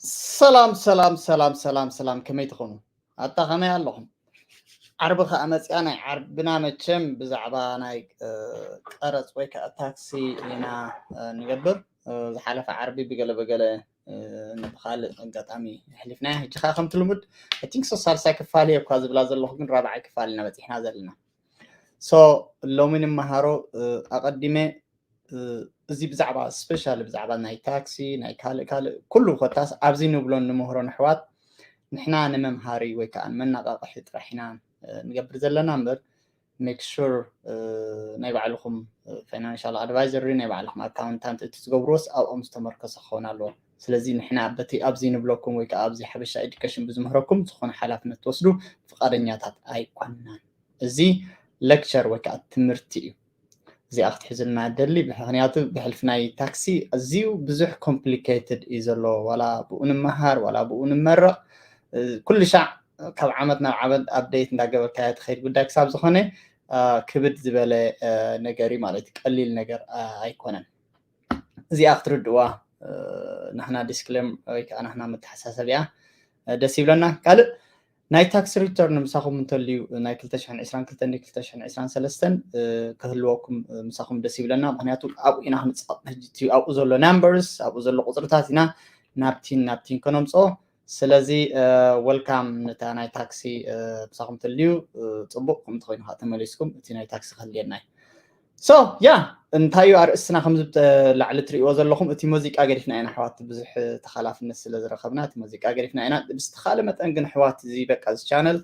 ሰላም ሰላም ሰላም ሰላም ሰላም፣ ከመይ ትኾኑ? ኣታ ከመይ ኣለኹም? ዓርቢ ከኣ መጽያ። ናይ ዓርብና መቸም ብዛዕባ ናይ ቀረጽ ወይ ከዓ ታክሲ ኢና ንገብር። ዝሓለፈ ዓርቢ ብገለ ብገለ ብካልእ ኣጋጣሚ ኣሕሊፍና። ሕጂ ከዓ ከምቲ ልሙድ፣ I think so፣ ሳልሳይ ክፋል እየ እኳ ዝብላ ዘለኹ፣ ግን ራብዓይ ክፋል ኢና በፂሕና ዘለና። ሶ ሎሚ ንመሃሮ። ኣቐዲመ እዚ ብዛዕባ፣ ስፔሻሊ ብዛዕባ ናይ ታክሲ፣ ናይ ካልእ ካልእ ኩሉ ኮታስ ኣብዚ ንብሎን ንምህሮን ኣሕዋት፣ ንሕና ንመምሃሪ ወይ ከዓ ንመነቃቕሒ ጥራሕ ኢና ንገብር ዘለና እምበር፣ ሜክ ሹር ናይ ባዕልኹም ፋይናንሻል ኣድቫይዘሪ፣ ናይ ባዕልኹም ኣካውንታንት እቲ ዝገብርዎስ ኣብኦም ዝተመርከሰ ክኸውን ኣለዎ። ስለዚ ንሕና በቲ ኣብዚ ንብለኩም ወይ ከዓ ኣብዚ ሓበሻ ኤዱኬሽን ብዝምህረኩም ዝኾነ ሓላፍነት ትወስዱ ፍቓደኛታት ኣይኮናን። እዚ ሌክቸር ወይ ከዓ ትምህርቲ እዩ። እዚኣ ክትሕዝልና ደሊ፣ ምክንያቱ ብሕልፊ ናይ ታክሲ ኣዝዩ ብዙሕ ኮምፕሊኬትድ እዩ ዘሎ። ዋላ ብኡ ንመሃር ዋላ ብኡ ንመረቕ፣ ኩሉ ሻዕ ካብ ዓመት ናብ ዓመት ኣፕደይት እንዳገበርካዮ ትኸይድ ጉዳይ ክሳብ ዝኾነ ክብድ ዝበለ ነገር እዩ ማለት እዩ። ቀሊል ነገር ኣይኮነን። እዚኣ ክትርድእዋ ናህና ዲስክሌም ወይ ከዓ ናህና መተሓሳሰቢያ ደስ ይብለና። ካልእ ናይ ታክስ ሪተርን ምሳኹም እንተልዩ ናይ ክልተ ሽሕን ዕስራን ክልተን ክልተ ሽሕን ዕስራን ሰለስተን ክህልወኩም ምሳኹም ደስ ይብለና። ምክንያቱ ኣብኡ ኢና ክንፃቕ። ሕጂ ኣብኡ ዘሎ ናምበርስ፣ ኣብኡ ዘሎ ቁፅርታት ኢና ናብቲን ናብቲን ከነምፅኦ። ስለዚ ወልካም ነታ ናይ ታክሲ ምሳኹም ተልዩ ፅቡቕ፣ ከምቲ ኮይኑ ከዓ ተመሊስኩም እቲ ናይ ታክሲ ክህልየና እዩ። ሶ ያ እንታይ እዩ ኣርእስትና? ከምዚ ላዕሊ ትርእይዎ ዘለኹም እቲ ሙዚቃ ገዲፍና ኢና ኣሕዋት፣ ብዙሕ ተኻላፍነት ስለ ዝረኸብና እቲ ሙዚቃ ገዲፍና ኢና። ብዝተኻለ መጠን ግን ኣሕዋት እዚ በቃ እዚ ቻነል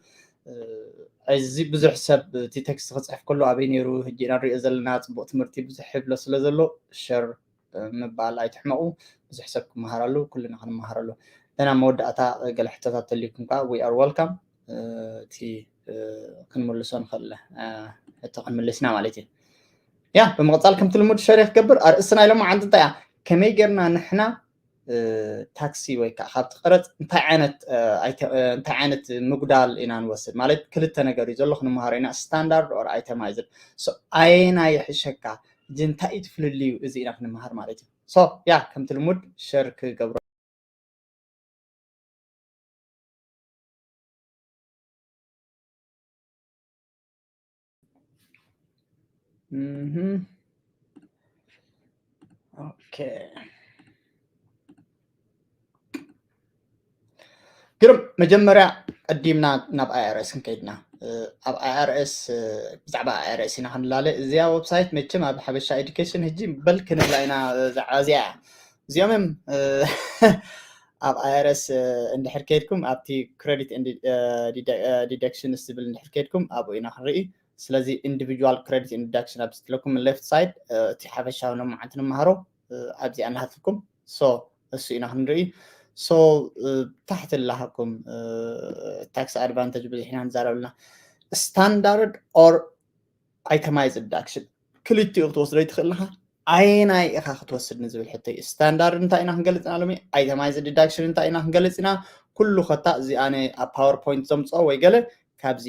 እዚ ብዙሕ ሰብ እቲ ቴክስት ክፅሕፍ ከሎ ኣበይ ነይሩ፣ ሕጂ ኢና ንሪኦ ዘለና፣ ፅቡቕ ትምህርቲ ብዙሕ ይብሎ ስለ ዘሎ ሸር ምባል ኣይትሕመቑ። ብዙሕ ሰብ ክመሃረሉ፣ ኩልና ክንመሃረሉ። ደና መወዳእታ ገለ ሕቶታት ተልዩኩም ከዓ we are welcome። እቲ ክንምልሶ ንኽእል ሕቶ ክንምልስና ማለት እዩ። ያ ብምቕፃል ከምቲ ልሙድ ሸር ክገብር። ኣርእስትና ኢሎም ዓንዲ እንታይ እያ? ከመይ ጌርና ንሕና ታክሲ ወይ ከዓ ካብቲ ቀረፅ እንታይ ዓይነት እንታይ ዓይነት ምጉዳል ኢና ንወስድ? ማለት ክልተ ነገር እዩ ዘሎ ክንመሃሮ ኢና፣ ስታንዳርድ ኦር ኣይተማይዝድ። ኣየና ይሕሸካ? እዚ እንታይ እዩ ትፍልልዩ? እዚ ኢና ክንመሃር ማለት እዩ። ሶ ያ ከምቲ ልሙድ ሸር ክገብሮ። ኦኬ ግርም፣ መጀመርያ ቀዲምና ናብ ኣይኣርኤስ ክንከይድና። ኣብ ኣይኣርኤስ ብዛዕባ ኣይኣርኤስ ኢና ክንላለ። እዚኣ ዌብሳይት መቸም ኣብ ሓበሻ ኤዱኬሽን ህጂ በል ክንብላ ኢና። እዚኣ እዚኦም እዮም ኣብ ኣይኣርኤስ እንድሕር ከይድኩም ኣብቲ ክሬዲት ዲዳክሽንስ ዝብል እንድሕር ከይድኩም ኣብኡ ኢና ክንርኢ። ስለዚ ኢንዲቪጁዋል ክሬዲት ዲዳክሽን ኣብ ዝትለኩም ሌፍት ሳይድ እቲ ሓፈሻዊ ሎማዓንቲ ንመሃሮ ኣብዚኣ እናሃትልኩም። ሶ እሱ ኢና ክንርኢ። ሶ ታሕቲ ላሃኩም ታክስ ኣድቫንቴጅ ብዙሕ ኢና ንዛረብልና። ስታንዳርድ ኦር ኣይተማይዝ ዲዳክሽን ክልቲኡ ክትወስዶ ይትኽእል ኣለኻ። ኣየናይ ኢኻ ክትወስድ ንዝብል ሕቶ እዩ። ስታንዳርድ እንታይ ኢና ክንገልጽ ኢና ሎሚ? ኣይተማይዝ ዲዳክሽን እንታይ ኢና ክንገልጽ ኢና? ኩሉ ከታ እዚኣነ ኣብ ፓወርፖይንት ዘምፅኦ ወይ ገለ ካብዚ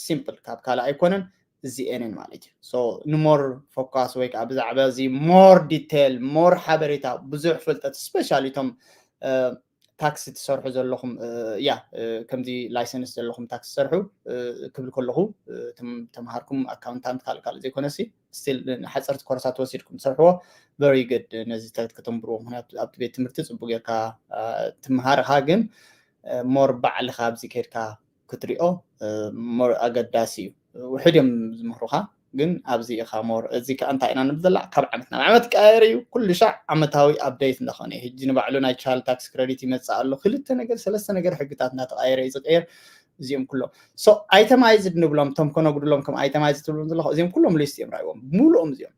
ሲምፕል ካብ ካልእ ኣይኮነን፣ እዚኤንን ማለት እዩ። ንሞር ፎካስ ወይ ከዓ ብዛዕባ እዚ ሞር ዲቴል ሞር ሓበሬታ ብዙሕ ፍልጠት ስፔሻሊ እቶም ታክሲ ትሰርሑ ዘለኹም ያ ከምዚ ላይሰንስ ዘለኹም ታክሲ ትሰርሑ ክብል ከለኹ ተምሃርኩም ኣካውንታንት ካልእ ካልእ ዘይኮነሲ ስቲል ሓፀርቲ ኮርሳት ወሲድኩም ትሰርሕዎ ቨሪ ግድ ነዚ ከተንብርዎ። ምክንያቱ ኣብቲ ቤት ትምህርቲ ፅቡቅ ጌርካ ትምሃር ኢኻ፣ ግን ሞር ባዕልኻ ኣብዚ ከይድካ ክትሪኦ ሞር ኣገዳሲ እዩ። ውሕድ እዮም ዝምህሩኻ፣ ግን ኣብዚ ኢኻ ሞር። እዚ ከዓ እንታይ ኢና ንብል ዘላ ካብ ዓመት ናብ ዓመት ይቀያየር እዩ። ኩሉ ሻዕ ዓመታዊ ኣፕደይት እንዳኾነ እዩ። ሕጂ ንባዕሉ ናይ ቻይልድ ታክስ ክረዲት ይመፅእ ኣሎ። ክልተ ነገር ሰለስተ ነገር ሕግታት እናተቀየረ እዩ ዝቀየር። እዚኦም ኩሎም ሶ ኣይተማይዝድ ንብሎም፣ እቶም ከነጉድሎም ከም ኣይተማይዝድ ትብሎም ዘለኹ እዚኦም ኩሎም ሊስት እዮም ራይዎም ብምሉኦም እዚኦም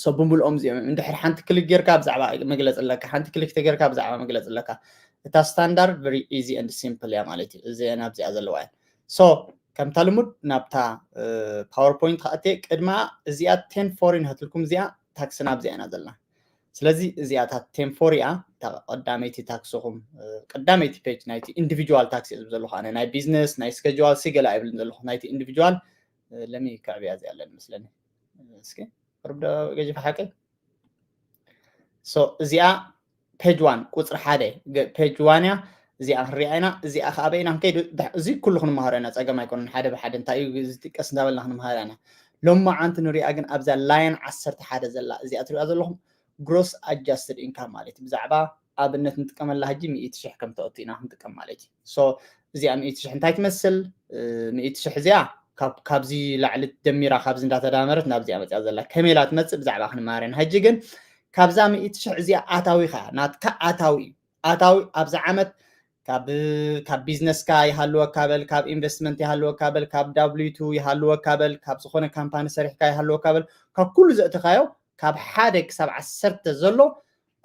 ሶ ብምልኦም እዚኦም እዮም። እንድሕር ሓንቲ ክሊክ ጌርካ ብዛዕባ መግለፂ ኣለካ፣ ሓንቲ ክሊክ ተጌርካ ብዛዕባ መግለፂ ኣለካ። እታ ስታንዳርድ very easy and simple እያ ማለት እዩ። እዚአን ኣብዚኣ ዘለዋ እየን። ሶ ከምታ ልሙድ ናብታ ፓወርፖይንት ከኣትየ ቅድማ እዚኣ ቴን ፎሪን ህትልኩም እዚኣ ታክስና ኣብዚኣ ኢና ዘለና። ስለዚ እዚኣ እታ ቴን ፎር እያ እታ ቀዳመይቲ ታክስኹም ቀዳመይቲ ፔጅ ናይቲ ኢንዲቪጁዋል ታክስ እየ ዝብል ዘለኹ ኣነ። ናይ ቢዝነስ ናይ ስኬጁዋል ሲ ገለ ኣይብልን ዘለኹ፣ ናይቲ ኢንዲቪጁዋል ለሚ ከዕብያ እዚኣ ኣለኒ መስለኒ። እስኪ ቅርብ ዶ ገጅፍ ሓቂ ሶ እዚኣ ፔጅ ዋን ቁፅሪ ሓደ ፔጅ ዋን እያ። እዚኣ ክንሪኣ ኢና። እዚኣ ከዓ በይና ክንከይድ እዚ ኩሉ ክንመሃሮ ኢና። ፀገም ኣይኮነን። ሓደ ብሓደ እንታይ እዩ ዝጥቀስ እንዳበልና ክንመሃር ኢና። ሎማዓንቲ ንሪኣ ግን ኣብዛ ላይን ዓሰርተ ሓደ ዘላ እዚኣ ትሪኣ ዘለኹም ግሮስ ኣጃስትድ ኢንካም ማለት እዩ። ብዛዕባ ኣብነት ንጥቀመላ ሕጂ ሚእቲ ሽሕ ከም ተእቱ ኢና ክንጥቀም ማለት እዩ። እዚኣ ሚእቲ ሽሕ እንታይ ትመስል? ሚእቲ ሽሕ እዚኣ ካብዚ ላዕሊ ደሚራ ካብዚ እንዳተዳመረት ናብዚኣ መፅያ ዘላ ከመይ ኢላ ትመፅእ ብዛዕባ ክንመሃር ኢና። ሕጂ ግን ካብዛ ሚእቲ ሽሕ እዚኣ ኣታዊኻ ናትካ ኣታዊ ኣታዊ ኣብዚ ዓመት ካብ ካብ ቢዝነስካ ይሃልወካ በል፣ ካብ ኢንቨስትመንት ይሃልወካ በል፣ ካብ ዳብሊቱ ይሃልወካ በል፣ ካብ ዝኾነ ካምፓኒ ሰሪሕካ ይሃልወካ በል፣ ካብ ኩሉ ዘእተኻዮ ካብ ሓደ ክሳብ ዓሰርተ ዘሎ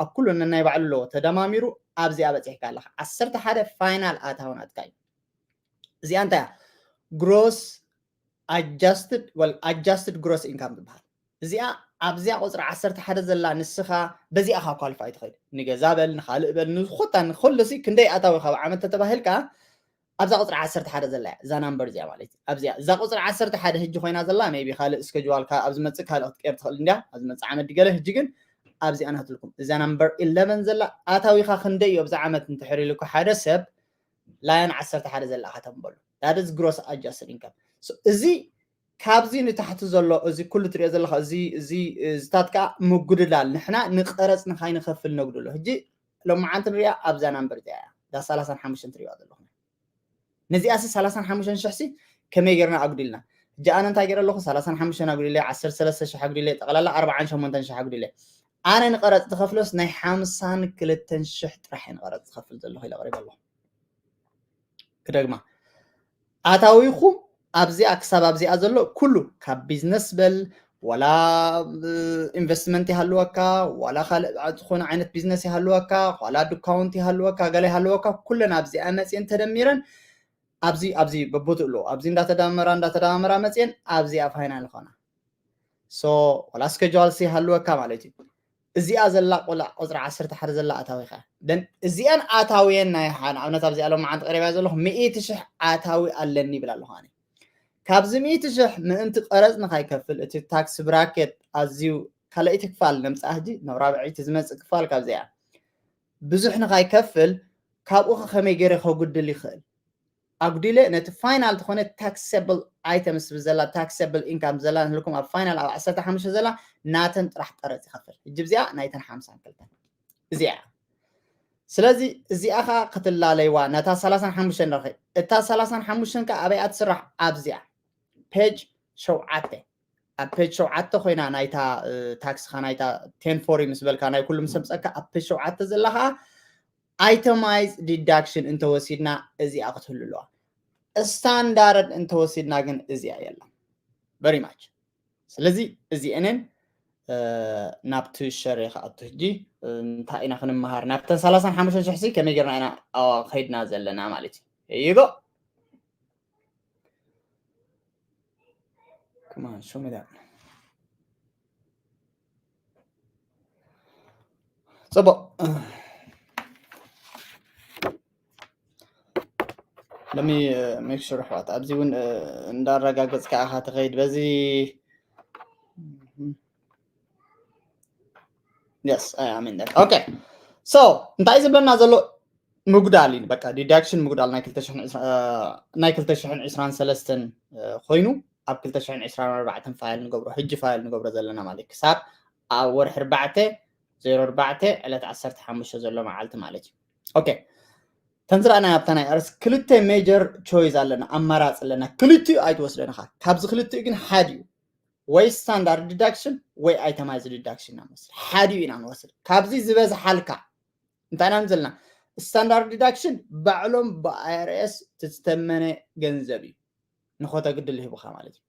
ኣብ ኩሉ ነናይ ባዕሉ ኣለዎ ተደማሚሩ ኣብዚኣ በፂሕካ ኣለኻ። ዓሰርተ ሓደ ፋይናል ኣታዊ ናትካ እዩ። እዚኣ እንታይ እያ? ግሮስ ኣጃስትድ ወል ኣጃስትድ ግሮስ ኢንካም ትበሃል። እዚኣ ኣብዚኣ ቁፅሪ ዓሰርተ ሓደ ዘላ ንስኻ በዚኣ ካ ኳሊፋይ ትኸይድ። ንገዛ በል ንኻልእ በል ንዝኾታ ንኸሎሲ ክንደይ ኣታዊ ካብ ዓመት ተተባሂልካ ኣብዛ ቁፅሪ ዓሰርተ ሓደ ዘላ እያ እዛ ናምበር እዚኣ ማለት እዩ። ኣብዚኣ እዛ ቁፅሪ ዓሰርተ ሓደ ሕጂ ኮይና ዘላ ሜቢ ካልእ እስከጅዋልካ ኣብ ዝመፅእ ካልእ ክትቀየር ትኽእል እንዲያ ኣብ ዝመፅእ ዓመት ድገለ። ሕጂ ግን ኣብዚኣ ናትልኩም እዛ ናምበር ኢለቨን ዘላ ኣታዊኻ ክንደይ እዩ ኣብዚ ዓመት እንተሕሪልኩ ሓደ ሰብ ላይን ዓሰርተ ሓደ ዘላ ከተንበሉ that is gross adjusted income። እዚ ካብዚ ንታሕቲ ዘሎ እዚ ኩሉ ትሪኦ ዘለካ እዚ እዚ ዝታት ከዓ ምጉድላል ንሕና ንቀረፅ ንካይንኸፍል ነጉድሎ። ሕጂ ሎማዓንቲ ንሪኣ ኣብዛ ናምበር እዚኣ እያ እዛ ሰላሳን ሓሙሽተን ትሪእዋ ዘለኹም። ነዚኣሲ ሰላሳን ሓሙሽተን ሽሕ ሲ ከመይ ጌርና ኣጉዲልና? ሕጂ ኣነ እንታይ ገይረ ኣለኹ? ሰላሳን ሓሙሽተን ኣጉዲለ፣ ዓሰርተ ሰለስተ ሽሕ ኣጉዲለ፣ ጠቕላላ ኣርባዓን ሸሞንተን ሽሕ ኣጉዲለ። ኣነ ንቀረፅ ዝኸፍሎስ ናይ ሓምሳን ክልተን ሽሕ ጥራሕ እየ ንቀረፅ ዝኸፍል ዘለኹ ኢለ ኣቕሪበ ኣለኹ። ክደግማ ኣታዊኹም ኣብዚኣ ክሳብ ኣብዚኣ ዘሎ ኩሉ ካብ ቢዝነስ በል ዋላ ኢንቨስትመንት ይሃልወካ ዋላ ካልእ ዝኾነ ዓይነት ቢዝነስ ይሃልወካ ዋላ ዱካውንት ይሃልወካ ገለ ይሃልወካ ኩለን ኣብዚኣ መፅየን ተደሚረን ኣብዚ ኣብዚ በቦትኡ ኣለዎ ኣብዚ እንዳተዳመራ እንዳተዳመራ መፅየን ኣብዚኣ ፋይናል ይኾና። ሶ ዋላ ስኬጁዋልስ ይሃልወካ ማለት እዩ። እዚኣ ዘላ ቆልዕ ቁፅሪ ዓሰርተ ሓደ ዘላ ኣታዊኻ ደን እዚኣን ኣታውየን ናይ ንኣብነት ኣብዚኣ ሎም መዓንቲ ቀሪባ ዘለኹ ሚእቲ ሽሕ ኣታዊ ኣለኒ ይብል ኣለኹ ኣነ። ካብዚ ሚእቲ ሽሕ ምእንቲ ቀረፅ ንካይከፍል እቲ ታክስ ብራኬት ኣዝዩ ካልኣይቲ ክፋል ነምፅኣ ሕጂ ናብ ራብዐይቲ ዝመፅእ ክፋል ካብዚኣ ብዙሕ ንካይከፍል ካብኡ ከመይ ገይረ ከጉድል ይኽእል ኣጉዲለ ነቲ ፋይናል ዝኾነ ታክሰብል ኣይተምስ ብዘላ ታክሰብል ኢንካም ዘላ ንህልኩም ኣብ ፋይናል ኣብ ዓሰርተ ሓሙሽተ ዘላ ናተን ጥራሕ ቀረፅ ይኸፍል። ሕጂ እዚኣ ናይተን ሓምሳን ክልተን እዚኣ ስለዚ እዚኣ ከዓ ክትላለይዋ ነታ ሰላሳን ሓሙሽተን ንረኸ እታ ሰላሳን ሓሙሽተን ከዓ ኣበይ ኣትስራሕ ኣብዚኣ ፔጅ ሸውዓተ ኣብ ፔጅ ሸውዓተ ኮይና ናይታ ታክስካ ናይታ ቴን ፎሪ ምስ በልካ ናይ ኩሉ ምስ ኣምፀካ ኣብ ፔጅ ሸውዓተ ዘለካ ኣይተማይዝ ዲዳክሽን እንተወሲድና እዚኣ ክትህሉ ኣለዋ። ስታንዳርድ እንተወሲድና ግን እዚኣ የላ በሪ ማች። ስለዚ እዚአንን ናብቲ ሸር ክኣቱ ሕጂ እንታይ ኢና ክንመሃር ናብተን ሰላሳን ሓሙሽተን ሽሕ ሲ ከመይ ጌርና ኢና ከይድና ዘለና ማለት እዩ። ይጎ Come on, show me that. ፅቡቅ let me make sure ኣሕዋት ኣብዚ እውን እንዳረጋገፅካ ኢኻ ትኸይድ በዚ yes I am in there okay so እንታይ ዝብለና ዘሎ ምጉዳል እዩ በቃ ዲዳክሽን ምጉዳል ናይ ክልተ ሽሕን ዕስራን ሰለስተን ኮይኑ ኣብ ክልተ ሽሕን ዕስራን ኣርባዕተን ፋይል ንገብሮ ሕጂ ፋይል ንገብሮ ዘለና ማለት ክሳብ ኣብ ወርሒ ኣርባዕተ ዜሮ ኣርባዕተ ዕለት ዓሰርተ ሓሙሽተ ዘሎ መዓልቲ ማለት እዩ። ኦኬ ተንዝራእና ኣብታ ናይ ኣርስ ክልተ ሜጀር ቾይስ ኣለና ኣማራፂ ኣለና ክልቲኡ ኣይትወስደንኻ ካብዚ ክልቲኡ ግን ሓደ እዩ ወይ ስታንዳርድ ዲዳክሽን ወይ ኣይተማይዝ ዲዳክሽን ኢና ንወስድ ሓደ እዩ ኢና ንወስድ ካብዚ ዝበዝሓልካ እንታይ ኢና ዘለና ስታንዳርድ ዲዳክሽን ባዕሎም ብኣይኣርኤስ ዝተመነ ገንዘብ እዩ ንኾተግድል ሂቡካ ማለት እዩ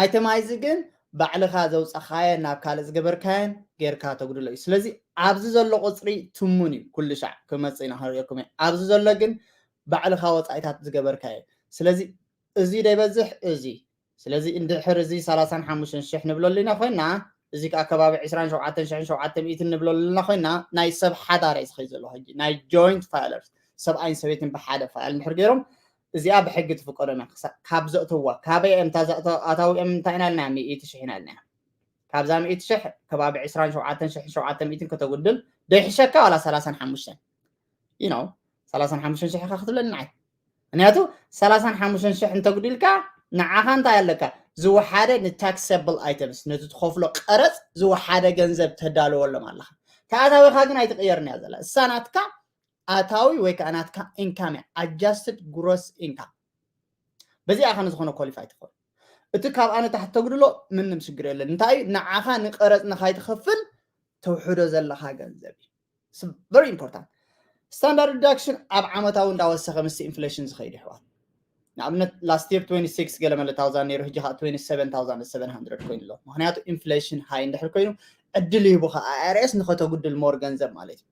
ኣይተማይዝ ግን ባዕልኻ ዘውፀኻየን ናብ ካልእ ዝገበርካየን ጌርካ ተጉድሎ እዩ ስለዚ ኣብዚ ዘሎ ቁፅሪ ትሙን እዩ ኩሉ ሻዕ ክመፅእ ኢና ክንሪኦኩም እየ ኣብዚ ዘሎ ግን ባዕልኻ ወፃኢታት ዝገበርካዮ ስለዚ እዚ ደይበዝሕ እዚ ስለዚ እንድሕር እዚ ሰላሳን ሓሙሽተን ሽሕ ንብለሉ ኢና ኮይና እዚ ከዓ ከባቢ ዕስራን ሸውዓተን ሽሕን ሸውዓተ ሚእትን ንብለሉ ኢና ኮይና ናይ ሰብ ሓዳር እዩ ዝኸይ ዘሎ ሕጂ ናይ ጆይንት ፋይለርስ ሰብኣይን ሰበይትን ብሓደ ፋይል እንድሕር ገይሮም እዚኣ ብሕጊ ትፍቀዶም እያ ካብ ዘእተዋ ካበይ እዮም ኣታዊኦም እንታይ ኢና ኢልና ሚእቲ ሽሕ ኢና ኢልና ካብዛ ሚእቲ ሽሕ ከባቢ ዕስራን ሸውዓተን ሽሕ ሸውዓተ ሚእትን ከተጉድል ዶ ይሕሸካ ዋላ ሰላሳን ሓሙሽተን? You know ሰላሳን ሓሙሽተን ሽሕ ኢኻ ክትብለኒ ንዓይ። ምክንያቱ ሰላሳን ሓሙሽተን ሽሕ እንተጉዲልካ ንዓኻ እንታይ ኣለካ? ዝወሓደ ን taxable items ነቲ ትኸፍሎ ቀረፅ ዝወሓደ ገንዘብ ተዳልወሎም ኣለኻ። ተኣታዊኻ ግን ኣይትቕየርን እያ ዘላ። እሳ ናትካ ኣታዊ ወይ ከዓ ናትካ income እያ። Adjusted gross income። በዚኣ ከነ ዝኾነ qualify ትኾን። እቲ ካብኣ ንታሕቲ ተጉድሎ ምንም ሽግር የለን። እንታይ እዩ? ንዓኻ ንቀረፅ ንኻይትኸፍል ተውሕዶ ዘለኻ ገንዘብ እዩ። It's very important። Standard deduction ኣብ ዓመታዊ እንዳወሰኸ ምስ ኢንፍሌሽን ዝኸይድ ይሕዋት። ንኣብነት last year twenty six ገለ መለ thousand ነይሩ፣ ሕጂ ከዓ twenty seven thousand seven hundred ኮይኑ ኣሎ። ምክንያቱ ኢንፍሌሽን ሃይ እንድሕር ኮይኑ ዕድል ይህቡኻ I R S ንኸተጉድል more ገንዘብ ማለት እዩ።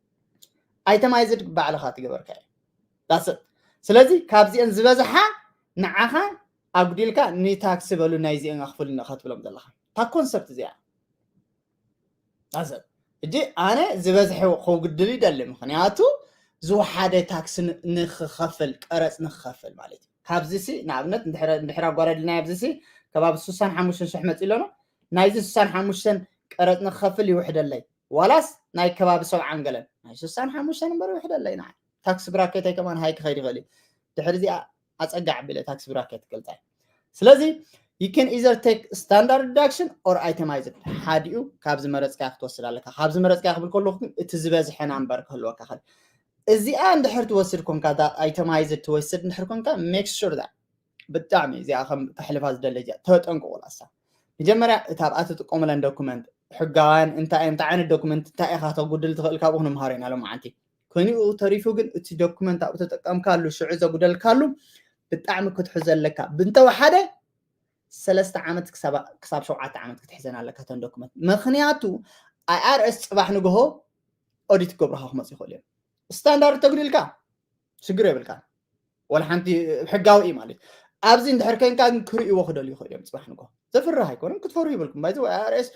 Itemized ባዕልኻ ትገበርካ እዩ። That's it። ስለዚ ካብዚአን ዝበዝሓ ንዓኻ ኣጉዲልካ ንታክሲ በሉ ናይዚአን ኣኽፍሉኒ ኢኻ ትብሎም ዘለኻ። እታ ኮንሰፕት እዚኣ። That's it። ሕጂ ኣነ ዝበዝሐ ከጉድል ይደሊ፣ ምክንያቱ ዝወሓደ ታክሲ ን- ንክኸፍል፣ ቀረፅ ንክኸፍል ማለት እዩ። ካብዚ ሲ ንኣብነት እንድሕር እንድሕር ኣጓዳድልናዮ ኣብዚ ሲ ከባቢ ስሳን ሓሙሽተን ሽሕ መፂ ኣሎ። ናይዚ ስሳን ሓሙሽተን ቀረፅ ንክኸፍል ይውሕደለይ፣ ዋላስ ናይ ከባቢ ሰብዓን ገለን ናይ ስሳን ሓሙሽተን እምበር ይውሕደለይ። ንዓይ ታክሲ ብራኬተይ ከማን ሃይ ክኸይድ ይኽእል እዩ። ድሕሪ እዚኣ ኣፀጋዕ ኣቢለ ታክሲ ብራኬት ክገልፃ እዩ። ስለዚ you can either take standard deduction or itemized። ሓዲኡ ካብ ዝመረፅካዮ ክትወስድ ኣለካ። ካብ ዝመረፅካዮ ክብል ከለኹ ግን እቲ ዝበዝሐ ናምበር ክህልወካ ይኽእል። እዚኣ እንድሕር ትወስድ ኮንካ፣ that itemized ትወስድ እንድሕር ኮንካ፣ make sure that ብጣዕሚ እዚኣ ከም ከሕልፋ ዝደለ እዚኣ ተጠንቀቑላ። እሳ መጀመርያ እታ ኣብኣ ትጥቀሙለን ዶኩመንት ሕጋውያን እንታይ እንታይ ዓይነት ዶኩመንት እንታይ ኢኻ ተጉድል ትኽእል ካብኡ ክንምሃሮ ኢና ሎማዓንቲ። ኮይኑ ተሪፉ ግን እቲ ዶኩመንት ኣብኡ ተጠቀምካሉ ሽዑ ዘጉደልካሉ ብጣዕሚ ክትሕዞ ኣለካ። ብንተወሓደ ሰለስተ ዓመት ክሳብ ክሳብ ሸውዓተ ዓመት ክትሕዘን ኣለካ እተን ዶኩመንት። ምክንያቱ I R S ፅባሕ ንግሆ ኦዲት ክገብሩኻ ክመፁ ይኽእሉ እዮም። ስታንዳርድ ተጉዲልካ ሽግር የብልካ። ወላ ሓንቲ ሕጋዊ እዩ ማለት። ኣብዚ እንድሕር ከንካ ግን ክርእይዎ ክደልዩ ይኽእሉ እዮም። ፅባሕ ንግሆ ዘፍርህ ኣይኮነን፣ ክትፈርሁ ይብልኩም። ባይዘ I R S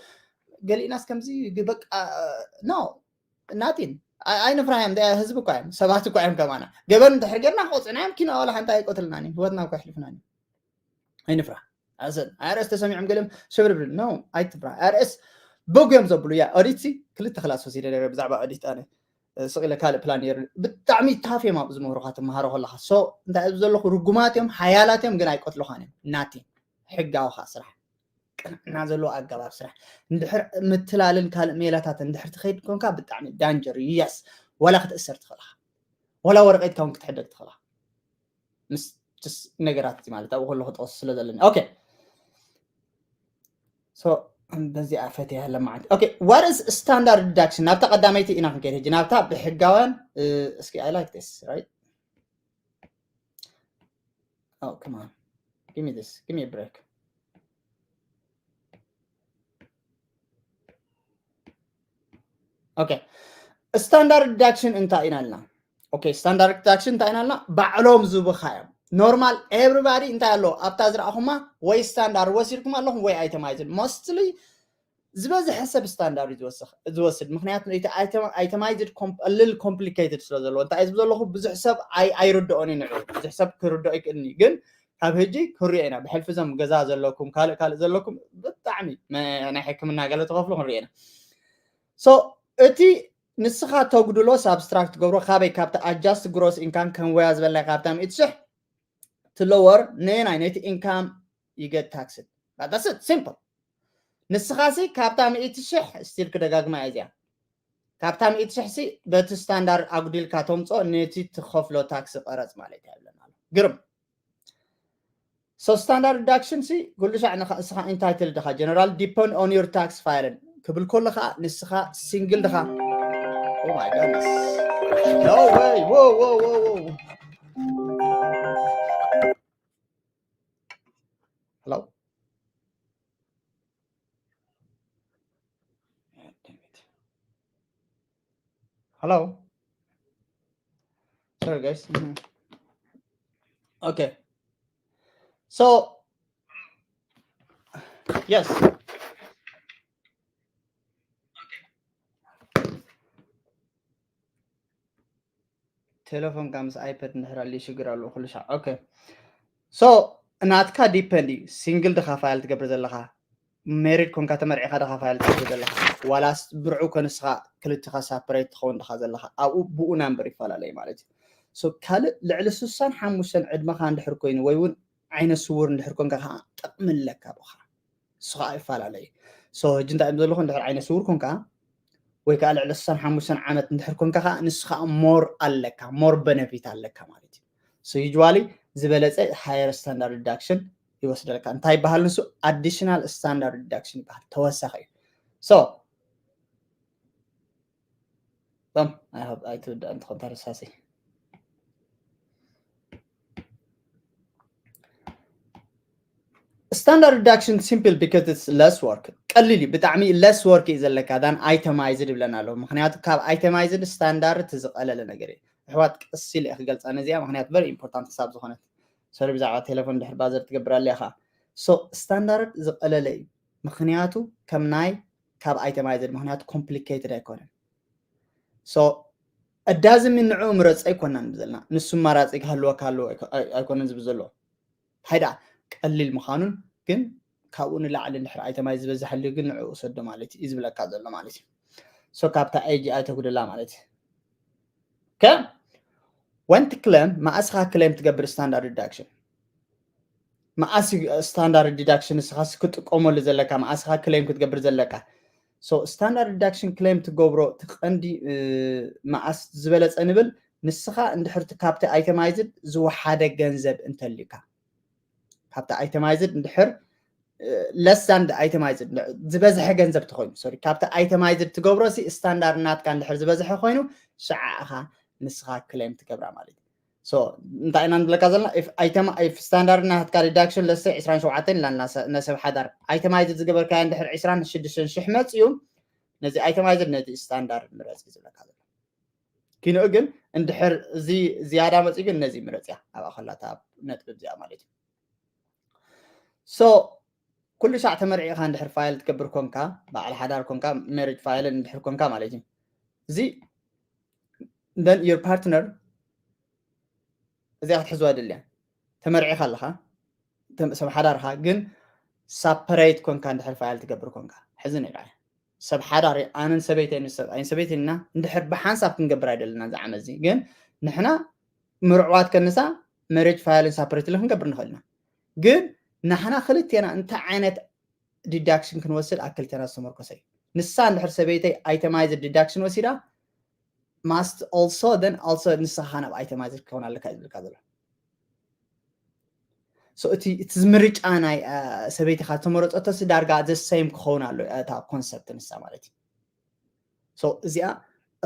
ገሊእናስ ከምዚ ግ- በቃ no nothing። ኣይንፍራዮም። እንታይ ህዝቢ እኳ እዮም፣ ሰባት እኳ እዮም ከማና። ገበን እንድሕር ጌርና ክቆፅዕና እዮም። ኪኖ ወላ ሓንቲ ኣይቆትልናን እዮም። ህይወትና እኳ ይሕልፍናን እዮም። ኣይንፍራ። ኣሰን I R S ተሰሚዖም ገሊኦም ሽብርብር no ኣይትፍራ። I R S በጉ እዮም ዘብሉ። ያ ኦዲት ሲ ክልተ ክላስ ወሲደ ነረ ብዛዕባ ኦዲት ኣነ ስቕ ኢለ ካልእ ፕላን ነይሩ። ብጣዕሚ ታፍ እዮም ኣብ ዝምህሩኻ ትመሃሮ ከለኻ። So እንታይ ኣብዚ ዘለኹ ርጉማት እዮም፣ ሓያላት እዮም፣ ግን ኣይቀትሉኻን እዮም። Nothing። ሕጋዊ ከዓ ስራሕ ቅንዕና ዘለዎ ኣገባብ ስራሕ እንድሕር ምትላልን ካልእ ሜላታት እንድሕር ትኸይድ ኮንካ ብጣዕሚ ዳንጀር። የስ ዋላ ክትእሰር ትኽእልኻ፣ ዋላ ወረቀትካ እውን ክትሕደግ ትኽእልኻ። ምስ just ነገራት ማለት ኣብኡ ከለኹ ጠቕሱ ስለ ዘለኒ okay so በዚኣ ፈትያ ለማዓንቲ okay what is standard deduction? ናብታ ቀዳመይቲ ኢና ክንከይድ ሕጂ ናብታ ብሕጋውያን እስኪ I like this right oh come on give me this give me a break okay standard deduction እንታይ ኢና ኣልና okay standard deduction እንታይ ኢና ኣልና ባዕሎም ዝብኻ እዮም normal everybody እንታይ ኣሎ ኣብታ ዝረኣኹማ ወይ standard ወሲድኩም ኣለኹም ወይ itemized mostly ዝበዝሐ ሰብ standard እዩ ዝወስድ ምክንያቱ እቲ itemized እልል complicated ስለ ዘለዎ እንታይ ዝብ ዘለኹ ብዙሕ ሰብ ኣይርድኦን እዩ ንዑ ብዙሕ ሰብ ክርድኦ ይክእልኒ ግን ካብ ሕጂ ክንሪኦ ኢና ብሕልፊ ዞም ገዛ ዘለኩም ካልእ ካልእ ዘለኩም ብጣዕሚ ናይ ሕክምና ገለ ተኸፍሉ ክንሪኦ ኢና so እቲ ንስኻ ተጉድሎ ሳብስትራክት ትገብሮ ካበይ ካብቲ adjust gross income ከም ወያ ዝበልና ካብታ ሚእቲ ሽሕ ትለወር ነየናይ ነቲ income you get taxed that's it simple ንስኻ ሲ ካብታ ሚእቲ ሽሕ still ክደጋግማ እያ እዚኣ ካብታ ሚእቲ ሽሕ ሲ በቲ ስታንዳርድ ኣጉዲልካ ተምፅኦ ነቲ ትኸፍሎ ታክሲ ቀረፅ ማለት እያ ይብለና ኣሎ ግርም so standard deduction ሲ ኩሉ ሻዕ ንስኻ entitled ድኻ general depend on your tax filing ክብል ከሎ ከዓ ንስኻ single ድኻ oh my goodness no way whoa whoa whoa whoa hello hello sorry guys mm-hmm. okay so yes ቴሌፎንካ ምስ ኣይፐድ እንድሕር ኣልዩ ሽግር ኣለዎ ኩሉ ሻዕ okay so ናትካ depend እዩ single ድኻ file ትገብር ዘለኻ married ኮንካ ተመርዒኻ ዲኻ file ትገብር ዘለኻ? ዋላስ ብርዑ ከንስኻ ክልቲኻ separate ትኸውን ዲኻ ዘለኻ? ኣብኡ ብኡ number ይፈላለዩ ማለት እዩ። So ካልእ ልዕሊ ስሳን ሓሙሽተን ዕድመኻ እንድሕር ኮይኑ ወይ እውን ዓይነ ስውር እንድሕር ኮንካ ከዓ ጥቕሚ ኣለካ ብኻ። እሱ ከዓ ይፈላለዩ። So ሕጂ እንታይ እዮም ዘለኹ? እንድሕር ዓይነ ስውር ኮንካ ወይ ከዓ ልዕሊ ስሳን ሓሙሽተን ዓመት እንድሕር ኮንካ ከዓ ንሱ ከዓ more ኣለካ፣ more benefit ኣለካ ማለት እዩ። So usually ዝበለፀ higher standard deduction ይወስደልካ። እንታይ ይበሃል ንሱ? Additional standard deduction ይበሃል። ተወሳኺ እዩ። So ም ኣይትውዳእ እንትኾን ተረሳሲ standard deduction simple because it's less work። ቀሊል እዩ ብጣዕሚ። Less work እዩ ዘለካ than itemized ይብለና ኣለዉ። ምክንያቱ ካብ itemized standard ዝቐለለ ነገር እዩ። ኣሕዋት ቀስ ኢለ ክገልፃ ነዚኣ ምክንያቱ very important ክሳብ ዝኾነት። Sorry ብዛዕባ ቴሌፎን ድሕር ባዘር ትገብር ኣለኻ። So standard ዝቐለለ እዩ ምክንያቱ ከም ናይ ካብ itemized ምክንያቱ complicated ኣይኮነን። So እዳዚ ምንዑ ምረፅ ኣይኮናን ዘለና። ንሱ ኣማራፂ ክህልወካ ኣለዎ ኣይኮነን ዝብል ዘሎ። እንታይ ደኣ ቀሊል ምዃኑን ግን ካብኡ ንላዕሊ እንድሕር itemized ዝበዝሐሉ ግን ንዕኡ ውሰዶ ማለት እዩ ዝብለካ ዘሎ ማለት እዩ። So ካብታ A G I ኣይተጉድላ ማለት እዩ። ከ when to claim መኣስኻ claim ትገብር standard deduction? መኣስ standard deduction ንስኻስ ክጥቀመሉ ዘለካ? መኣስኻ claim ክትገብር ዘለካ? So standard deduction claim ትገብሮ እቲ ቀንዲ መኣስ ዝበለፀ ንብል ንስኻ እንድሕር ካብቲ itemized ዝወሓደ ገንዘብ እንተልዩካ፣ ካብቲ itemized እንድሕር less than itemized ዝበዝሐ ገንዘብ ተኮይኑ፣ sorry፣ ካብቲ itemized ትገብሮ ሲ standard ናትካ እንድሕር ዝበዝሐ ኮይኑ ሽዓ ኢኻ ንስኻ claim ትገብራ ማለት እዩ። So እንታይ ኢና ንብለካ ዘለና? If standard ናትካ deduction let's say ዕስራን ሸውዓተን ኢላና ሰብ ሓዳር፣ itemized ዝገበርካዮ እንድሕር ዕስራን ሽዱሽተን ሽሕ መፅዩ፣ ነዚ itemized ነዚ standard ምረፅ እዩ ዝብለካ ዘሎ። ኪንኡ ግን እንድሕር እዚ ዝያዳ መፅኡ ግን ነዚ ምረፅ እያ ኣብኣ ከላታ ነጥቢ እዚኣ ማለት እዩ። So ኩሉ ሻዕ ተመርዒኻ እንድሕር file ትገብር ኮንካ፣ በዓል ሓዳር ኮንካ፣ marriage file እንድሕር ኮንካ ማለት እዩ፣ እዚ then your partner እዚኣ ክትሕዝዋ ድልያ። ተመርዒኻ ኣለኻ፣ ሰብ ሓዳርኻ ግን separate ኮንካ እንድሕር file ትገብር ኮንካ፣ ሕዚ ንርኣ። ሰብ ሓዳር ኣነን ሰበይተይን ሰብኣይን ሰበይተይን ኢና እንድሕር ብሓንሳብ ክንገብር ኣይደለና እዚ ዓመት እዚ። ግን ንሕና ምርዕዋት ከንሳ marriage file separate ክንገብር ንኽእል ኢና። ግን ንሕና ክልቴና እንታይ ዓይነት deduction ክንወስድ ኣብ ክልቴና ዝተመርኮሰ እዩ። ንሳ እንድሕር ሰበይተይ itemized deduction ወሲዳ must also then also ንስኻ ናብ itemized ክኸውን ኣለካ እዩ ዝብልካ ዘሎ። So እቲ እቲ ምርጫ ናይ ሰበይትኻ ዝተመረፀቶ ሲ ዳርጋ the same ክኸውን ኣሎ እታ concept ንሳ ማለት እዩ። So እዚኣ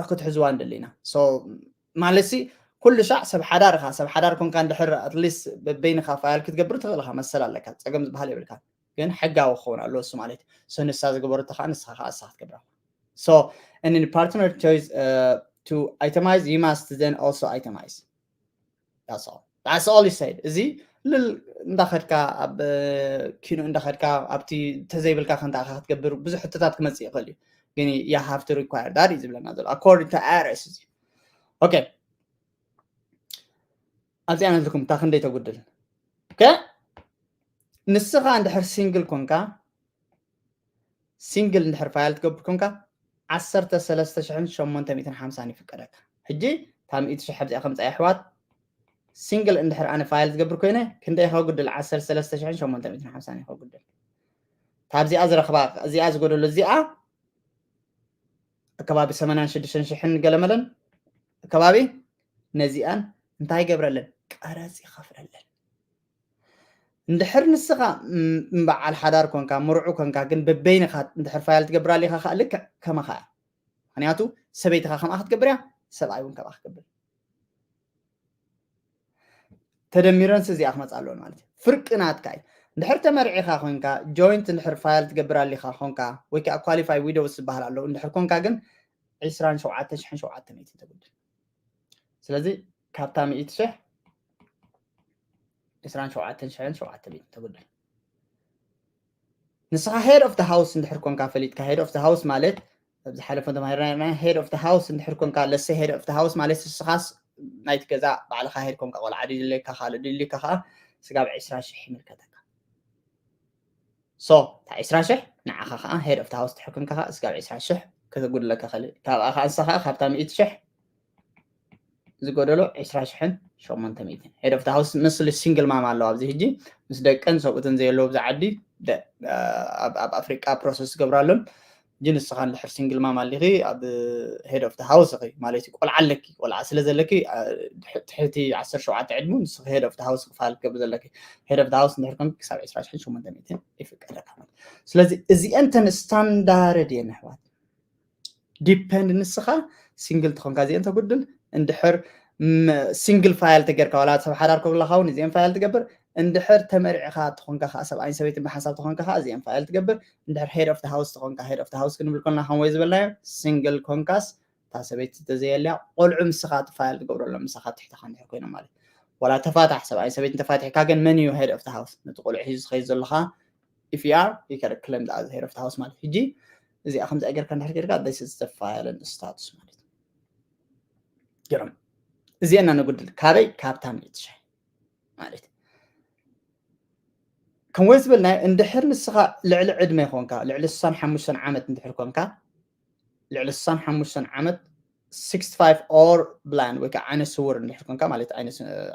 ክትሕዝዋ ንደሊ ኢና። So ማለት ሲ ኩሉ ሻዕ ሰብ ሓዳር ኢኻ፣ ሰብ ሓዳር ኮንካ እንድሕር at least በበይንኻ file ክትገብር ትኽእል ኢኻ፣ መሰል ኣለካ፣ ፀገም ዝበሃል የብልካ። ግን ሕጋዊ ክኸውን ኣለዎ እሱ ማለት እዩ። So ንሳ ዝገበረቶ ከዓ ንስኻ ከዓ ንስኻ ክትገብራ። So and partner choice to itemize you must then also itemize. That's all. That's all he said. እዚ ልል እንዳኸድካ ኣብ ኪኖ እንዳኸድካ ኣብቲ ተዘይብልካ ከንታ ክትገብር ብዙሕ ሕቶታት ክመፅእ ይኽእል እዩ። ግን you have to require that እዩ ዝብለና ዘሎ according to I R S እዚ። Okay ኣብዚኣ ነትልኩም እታ ክንደይ ተጉድል? ከ ንስኻ እንድሕር single ኮንካ single እንድሕር file ትገብር ኮንካ ዓሰርተ ሰለስተ ሽሕን ሸሞንተ ሚእትን ሓምሳን ይፍቀደካ። ሕጂ እታ ሚእቲ ሽሕ ኣብዚኣ ከምፃ ኣሕዋት single እንድሕር ኣነ file ዝገብር ኮይነ ክንደይ ከጉድል? ዓሰርተ ሰለስተ ሽሕን ሸሞንተ ሚእትን ሓምሳን ከጉድል። ካብዚኣ ዝረኽባ እዚኣ ዝጎደሎ እዚኣ ኣከባቢ ሰማንያን ሽዱሽተን ሽሕን ገለመለን ኣከባቢ ነዚኣን እንታይ ይገብረለን? ቀረፅ ይኸፍለለን። እንድሕር ንስኻ እምበዓል ሓዳር ኮንካ ምርዑ ኮንካ ግን በበይንኻ እንድሕር file ትገብር ኣሊኻ ከዓ ልክዕ ከማኻ እያ። ምክንያቱ ሰበይትኻ ከምኣ ክትገብር እያ፣ ሰብኣይ እውን ከምኣ ክገብር። ተደሚረንስ እዚኣ ክመፃ ኣለዎ ማለት እዩ። ፍርቂ ናትካ እዩ። እንድሕር ተመርዒኻ ኮንካ joint እንድሕር file ትገብር ኣሊኻ ኮንካ ወይ ከዓ qualify widows ዝበሃል ኣለዉ እንድሕር ኮንካ ግን ዕስራን ሸውዓተ ሽሕን ሸውዓተ ሚእትን ተጉድል። ስለዚ ካብታ ሚእቲ ሽሕ ዕስራን ሸውዓተን ሽሕን ሸውዓተ ሚእትን ተጉድል። ንስኻ head of the house እንድሕር ኮንካ ፈሊጥካ head of the house ማለት ኣብ ዝሓለፈ ተማሂርና head of the house እንድሕር ኮንካ let's say head of the house ማለት ንስኻስ ናይቲ ገዛ ባዕልኻ head ኮንካ ቆልዓ ድልየካ ካልእ ድልየካ ከዓ ስጋብ ዕስራ ሽሕ ይምልከተካ። So እታ ዕስራ ሽሕ ንዓኻ ከዓ head of the house ትሕር ኮንካ ከዓ እስካብ ዕስራ ሽሕ ከተጉድለካ ከእል። ካብኣ ከዓ ንሳ ከዓ ካብታ ሚእቲ ሽሕ ዝጎደሎ ዕስራ ሽሕን ሸሞንተ ሚእትን። Head of the house ምስሉ single mom ኣለዋ ኣብዚ ሕጂ ምስ ደቀን ሰብኡትን ዘየለዎ ብዛ ዓዲ ኣብ ኣፍሪቃ process ዝገብራሉን። ግን ንስኻ እንድሕር single mom ኣሊኺ ኣብ head of the house ኢኺ ማለት እዩ። ቆልዓ ኣለኪ፣ ቆልዓ ስለ ዘለኪ ትሕቲ ዓሰርተ ሸውዓተ ዕድሙ ንስኺ head of the house ክፋል ክትገብሪ ዘለኪ። Head of the house እንድሕር ኮንኪ ክሳብ ዕስራ ሽሕን ሸሞንተ ሚእትን ይፍቀደካ ማለት። ስለዚ እዚአን ተን standard እየን ኣሕዋት። Depend ንስኻ single ተኾንካ እዚአን ተጉድል። እንድሕር single file ተጌርካ ዋላ ሰብ ሓዳር ከብለካ እውን እዚአን file ትገብር። እንድሕር ተመሪዕካ ተኾንካ ከዓ ሰብኣይን ሰበይትን ብሓንሳብ ተኾንካ ከዓ እዚአን file ትገብር። እንድሕር head of the house ተኾንካ head of the house ክንብል ኮና ከም ወይ ዝበልናዮ single ኮንካስ እታ ሰበይቲ ተዘየልያ ቆልዑ ምስኻ file ትገብረሎም ምሳኻ ትሕተኻ እንድሕር ኮይኖም ማለት ዋላ ተፋታሕ ሰብኣይን ሰበይትን ተፋቲሕካ ግን መን እዩ head of the house ነቲ ቆልዑ ሒዙ ዝኸይድ ዘለኻ if you are you can claim the head of the house ማለት ሕጂ እዚኣ ከምዚ ጌርካ እንድሕር ጌርካ this is the file status ማለት ገርም እዚአና ነጉድል ካበይ ካብታ ሚእቲ ሽሕ ማለት ከም ወይ ዝበልናዮ እንድሕር ንስኻ ልዕሊ ዕድመ ይኮንካ ልዕሊ ስሳን ሓሙሽተን ዓመት እንድሕር ኮንካ ልዕሊ ስሳን ሓሙሽተን ዓመት sixty-five or blind ወይ ከዓ ዓይነ ስውር እንድሕር ኮንካ ማለት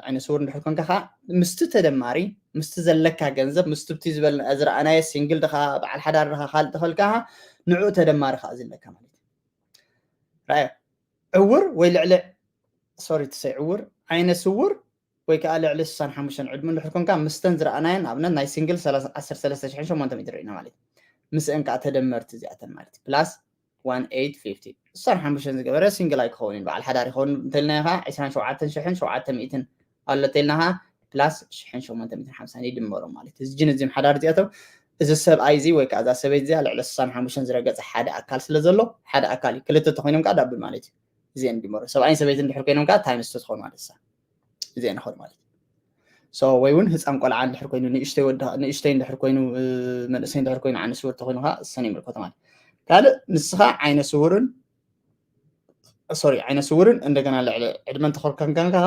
ዓይነ ስውር እንድሕር ኮንካ ከዓ ምስቲ ተደማሪ ምስቲ ዘለካ ገንዘብ ምስቲ ብቲ ዝበልና ዝረኣናዮ single ድኻ በዓል ሓዳር ድኻ ካልእ ተኸልካ ንዕኡ ተደማሪ ከዓ ዝለካ ማለት እዩ ራዮ ዕውር ወይ ልዕሊ sorry to say ዕውር ዓይነ ስውር ወይ ከዓ ልዕሊ ስሳን ሓሙሽተን ዕድሙ እንድሕር ኮንካ ምስተን ዝረኣናየን ኣብነት ናይ single ዓሰርተ ሰለስተ ሽሕን ሸሞንተ ሚእትን ርኢና ማለት ምስአን ከዓ ተደመርቲ እዚኣተን ማለት plus one eight fifty ስሳን ሓሙሽተን ዝገበረ single ኣይክኸውን እዩ በዓል ሓዳር ይኸውን እንተልናዮ ከዓ ዕስራን ሸውዓተን ሽሕን ሸውዓተ ሚእትን ኣሎ ተልናኻ plus ሽሕን ሸሞንተ ሚእትን ሓምሳን ይድመሮም ማለት እዚ ጅን እዚም ሓዳር እዚኣቶም እዚ ሰብኣይ እዚ ወይ ከዓ እዛ ሰበይቲ እዚኣ ልዕሊ ስሳን ሓሙሽተን ዝረገፀ ሓደ ኣካል ስለ ዘሎ ሓደ ኣካል እዩ ክልተ ተኮይኖም ከዓ double ማለት እዩ እዚአን ድመሩ ሰብኣይን ሰበይቲ እንድሕር ኮይኖም ከዓ times two ትኾን ማለት እሳ እዚአን ይኾን ማለት so ወይ እውን ህፃን ቆልዓ እንድሕር ኮይኑ ንእሽተይ ወዲ ንእሽተይ እንድሕር ኮይኑ መንእሰይ እንድሕር ኮይኑ ዓይነ ስውር ተኮይኑ ከዓ እሰን ይምልከቶ ማለት ካልእ ንስኻ ዓይነ ስውርን sorry ዓይነ ስውርን እንደገና ልዕሊ ዕድመን ተኮርካንካንካ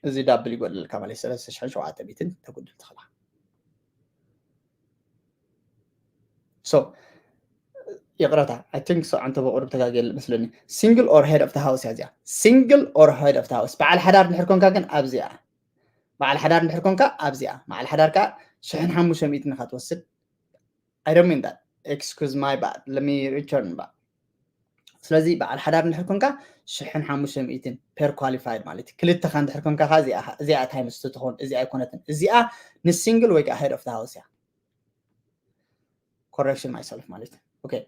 እዚ double ይጎድልካ ማለት ሰለስተ ሽሕን ሸውዓተ ሚእትን ተጉድል ትኽላ so ይቕረታ I think so ኣንተ በቁሩብ ተጋጌል መስለኒ single or head of the house እያ እዚኣ single or head of the house በዓል ሓዳር እንድሕር ኮንካ ግን ኣብዚኣ በዓል ሓዳር እንድሕር ኮንካ ኣብዚኣ በዓል ሓዳር ከዓ ሽሕን ሓሙሽተ ሚእትን ኢኻ ትወስድ I don't mean that excuse my bad let me return back ስለዚ በዓል ሓዳር እንድሕር ኮንካ ሽሕን ሓሙሽተ ሚእትን per qualified ማለት እዩ ክልተኻ እንድሕር ኮንካ እዚኣ times two ትኾን እዚኣ ኣይኮነትን እዚኣ ን single ወይ ከዓ head of the house እያ correction myself ማለት okay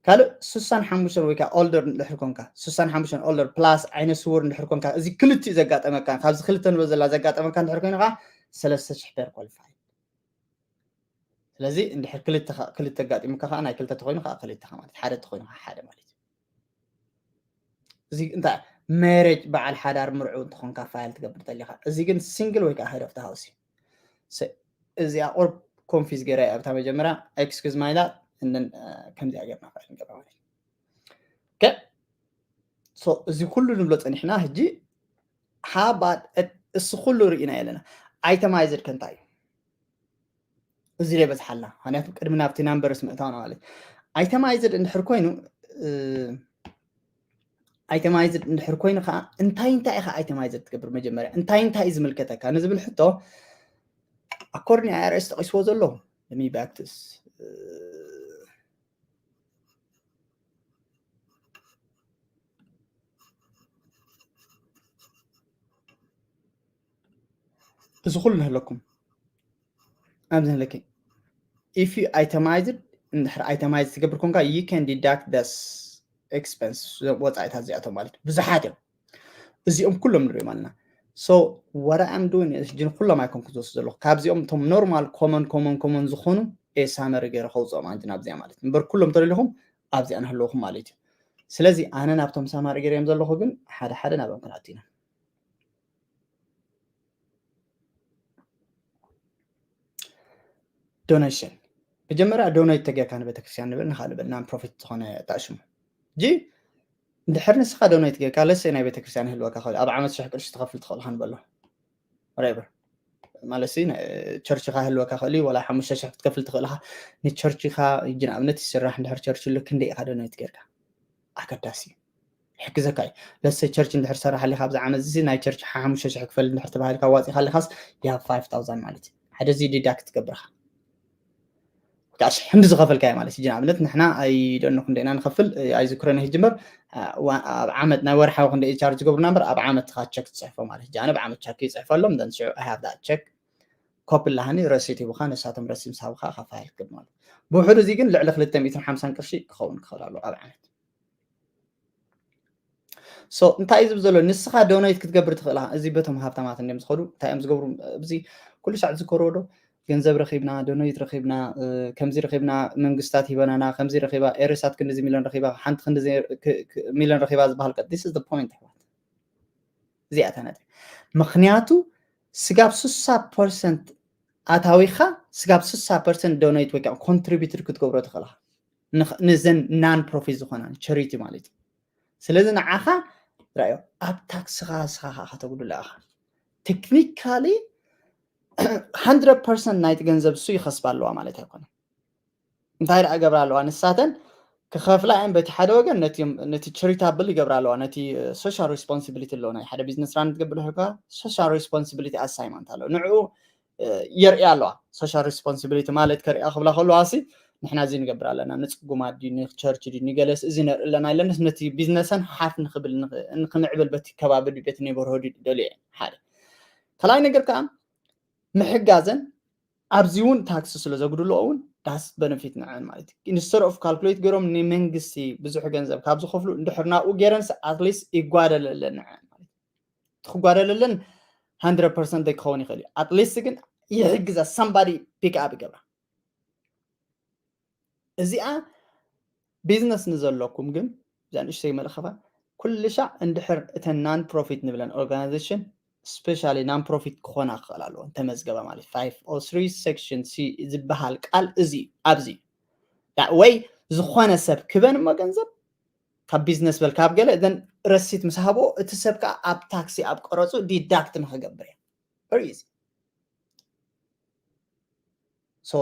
ካልእ ስሳን ሓሙሽተን ወይ ከዓ older እንድሕር ኮንካ ስሳን ሓሙሽተን older plus ዓይነ ስውር እንድሕር ኮንካ እዚ ክልቲኡ ዘጋጠመካ ካብዚ ክልተ ንብሎ ዘላ ዘጋጠመካ እንድሕር ኮይኑ ከዓ ሰለስተ ሽሕ per qualified ስለዚ እንድሕር ክልተ ኣጋጢሙካ ከዓ ናይ ክልተ ተኮይኑ ከዓ ክልተ ማለት ሓደ ተኮይኑ ከዓ ሓደ ማለት እዚ እንታይ marriage በዓል ሓዳር ምርዑ እንትኾንካ file ትገብር ተሊካ እዚ ግን single ወይ ከዓ head of the house እዚኣ ቁርብ confuse ገይራ ኣብታ መጀመርያ excuse my bad ከምዚኣ ገርና file ንገብራ ማለት okay so እዚ ኩሉ ንብሎ ፀኒሕና ሕጂ how about እሱ ኩሉ ርኢና የለና itemized ከ እንታይ እዩ እዚ ደይ በዝሓልና ምክንያቱ ቅድሚ ናብቲ numbers ምእታውና ማለት itemized እንድሕር ኮይኑ itemized እንድሕር ኮይኑ ከዓ እንታይ እንታይ ኢካ itemized ትገብር መጀመርያ እንታይ እንታይ እዩ ዝምልከተካ ንዝብል ሕቶ according to IRS ጠቂስዎ ዘሎ let me back this እዚ ኩሉ ንህለኩም ኣብዚ ንለኪ if you itemized እንድሕር itemized ትገብር ኮንካ you can deduct this expense ወፃኢታት እዚኣቶም ማለት ብዙሓት እዮም እዚኦም ኩሎም ንሪኦም ኣለና so what I'm doing is ጅን ኩሎም ኣይኮንኩ ዝወስድ ዘለኹ ካብዚኦም እቶም normal common common common ዝኾኑ summary ገይረ ከውፅኦም ኣንጅን ኣብዚኣ ማለት እምበር ኩሎም ተደሊኹም ኣብዚኣ ንህለውኹም ማለት እዩ ስለዚ ኣነ ናብቶም summary ገይረዮም ዘለኹ ግን ሓደ ሓደ ናብኦም ክንኣቱ ኢና donation መጀመርያ donate ተጌርካ ንቤተክርስትያን ንብል ንካልእ ብል non profit ዝኾነ ተኣሽሙ ጂ እንድሕር ንስኻ donate ጌርካ ለሰይ ናይ ቤተክርስትያን ይህልወካ ክእል ኣብ ዓመት ሽሕ ቅርሺ ትኸፍል ትኽእል ከንበሎ whatever ማለት ሲ ቸርችካ ህልወካ ክእል እዩ። ዋላ ሓሙሽተ ሽሕ ክትከፍል ትኽእል ኢኻ። ንቸርችካ ሕጂ ንኣብነት ይስራሕ እንድሕር ቸርች ኣሎ ክንደይ ኢኻ ዶኔት ጌርካ? ኣገዳሲ እዩ። ይሕግዘካ እዩ። ለሰ ቸርች እንድሕር ሰራሓሊ ካብዚ ዓመት እዚ ናይ ቸርች ሓሙሽተ ሽሕ ክፈል እንድሕር ተባሂልካ ዋፂኻ ኣለካስ you have five thousand ማለት እዩ። ሓደ እዚ ዲዳክት ትገብርካ ጋሽ ሕንዲ ዝኸፈልካዮ ማለት እዩ። ንኣብነት ንሕና ኣይደኖ ክንደይና ንኸፍል ኣይዝክረን ይጅምር ኣብ ዓመት ናይ ወርሓዊ ክንደ ቻርጅ ዝገብሩና እምበር ኣብ ዓመት ካ ቸክ ትፅሕፎ ማለት እዩ። ኣነ ብዓመት ቸክ ይፅሕፈሎም then I have that check ኮፒ ላሃኒ ረሲት ሂቡካ ንሳቶም ረሲት ምስ ሃቡካ ኢኻ ፋይል ክትገብር ማለት እዩ። ብውሕዱ እዚ ግን ልዕሊ ክልተ ሚእትን ሓምሳን ቅርሺ ክኸውን ክኽእል ኣለዎ ኣብ ዓመት። So እንታይ እዩ ዝብል ዘሎ? ንስኻ ዶኔት ክትገብር ትኽእል ኢኻ። እዚ በቶም ሃብታማት እንዲም ዝኸዱ እንታይ እዮም ዝገብሩ? እዚ ኩሉ ሻዕ ዝዝከርዎ ዶ? ገንዘብ ረኺብና፣ ዶኔት ረኺብና፣ ከምዚ ረኺብና፣ መንግስታት ሂበናና፣ ከምዚ ረኺባ፣ ኤሪሳት ክንድዚ ሚሊዮን ረኺባ፣ ሓንቲ ክንድዚ ሚሊዮን ረኺባ ዝበሃል ቀ this is the point ኣሕዋት። እዚኣ እታ ነጥቢ። ምኽንያቱ ስጋብ ስሳ ፐርሰንት ኣታዊኻ ስጋብ ስሳ ፐርሰንት ዶኔት ወይ ከዓ ኮንትሪቢዩትድ ክትገብሮ ትኽእል ኢኻ። ንዘን ናን ፕሮፊት ዝኾና ቸሪቲ ማለት እዩ። ስለዚ ንዓኻ ራዮ ኣብ ታክስኻ ስኻ ከተጉድሎ ኢኻ። ቴክኒካሊ ሃንድረድ ፐርሰንት ናይቲ ገንዘብ እሱ ይኸስባ ኣለዋ ማለት ኣይኮነን። እንታይ ደኣ ገብራ ኣለዋ ንሳተን ክኸፍላ እየን። በቲ ሓደ ወገን ነቲ ቸሪታብል ይገብራ ኣለዋ። ነቲ ሶሻል ሪስፖንሲቢሊቲ ኣለዎ ናይ ሓደ ቢዝነስ ራን ትገብር ሕካ ሶሻል ሪስፖንሲቢሊቲ ኣሳይመንት ኣለዎ። ንዕኡ የርእያ ኣለዋ። ሶሻል ሪስፖንሲቢሊቲ ማለት ከርእያ ክብላ ከለዋ ሲ ንሕና እዚ ንገብር ኣለና፣ ንፅጉማት ድዩ ንቸርች ድዩ ንገለስ እዚ ነርኢ ኣለና ኢለንስ ነቲ ቢዝነሰን ሓፍ ንክብል ንክምዕብል በቲ ከባቢ ድዩ ቤት ኔበርሆድ ደልዮ እየን። ሓደ ካልኣይ ነገር ከዓ ምሕጋዘን ኣብዚ እውን ታክሲ ስለ ዘጉድልኦ እውን ዳስ በነፊት ንዐን ማለት እዩ። ኢንስተድ ኦፍ ካልኩሌት ገይሮም ንመንግስቲ ብዙሕ ገንዘብ ካብ ዝኸፍሉ እንድሕር ናብኡ ገይረንስ ኣትሊስት ይጓደለለን ንዐን ማለት እዩ። ትኽጓደለለን ሃንድረድ ፐርሰንት ክኸውን ይኽእል እዩ። ኣትሊስት ግን ይሕግዛ ሳምባዲ ፒክ ኣፕ ይገብራ። እዚኣ ቢዝነስ ንዘለኩም ግን እዛ ንእሽተይ መልእኸባ ኩሉ ሻዕ እንድሕር እተን ናን ፕሮፊት ንብለን ኦርጋናይዜሽን ስፔሻሊ ናን ፕሮፊት ክኾና ክኽእል ኣለዎ እንተመዝገባ ማለት ፋይቭ ኦ ስሪ ሴክሽን ሲ ዝበሃል ቃል እዚ ኣብዚ ወይ ዝኾነ ሰብ ክበን እሞ ገንዘብ ካብ ቢዝነስ በል ካብ ገለ ዘን ረሲት ምስ ሃቦ እቲ ሰብ ከዓ ኣብ ታክሲ ኣብ ቀረፁ ዲዳክት ንክገብር እያ። Very easy። So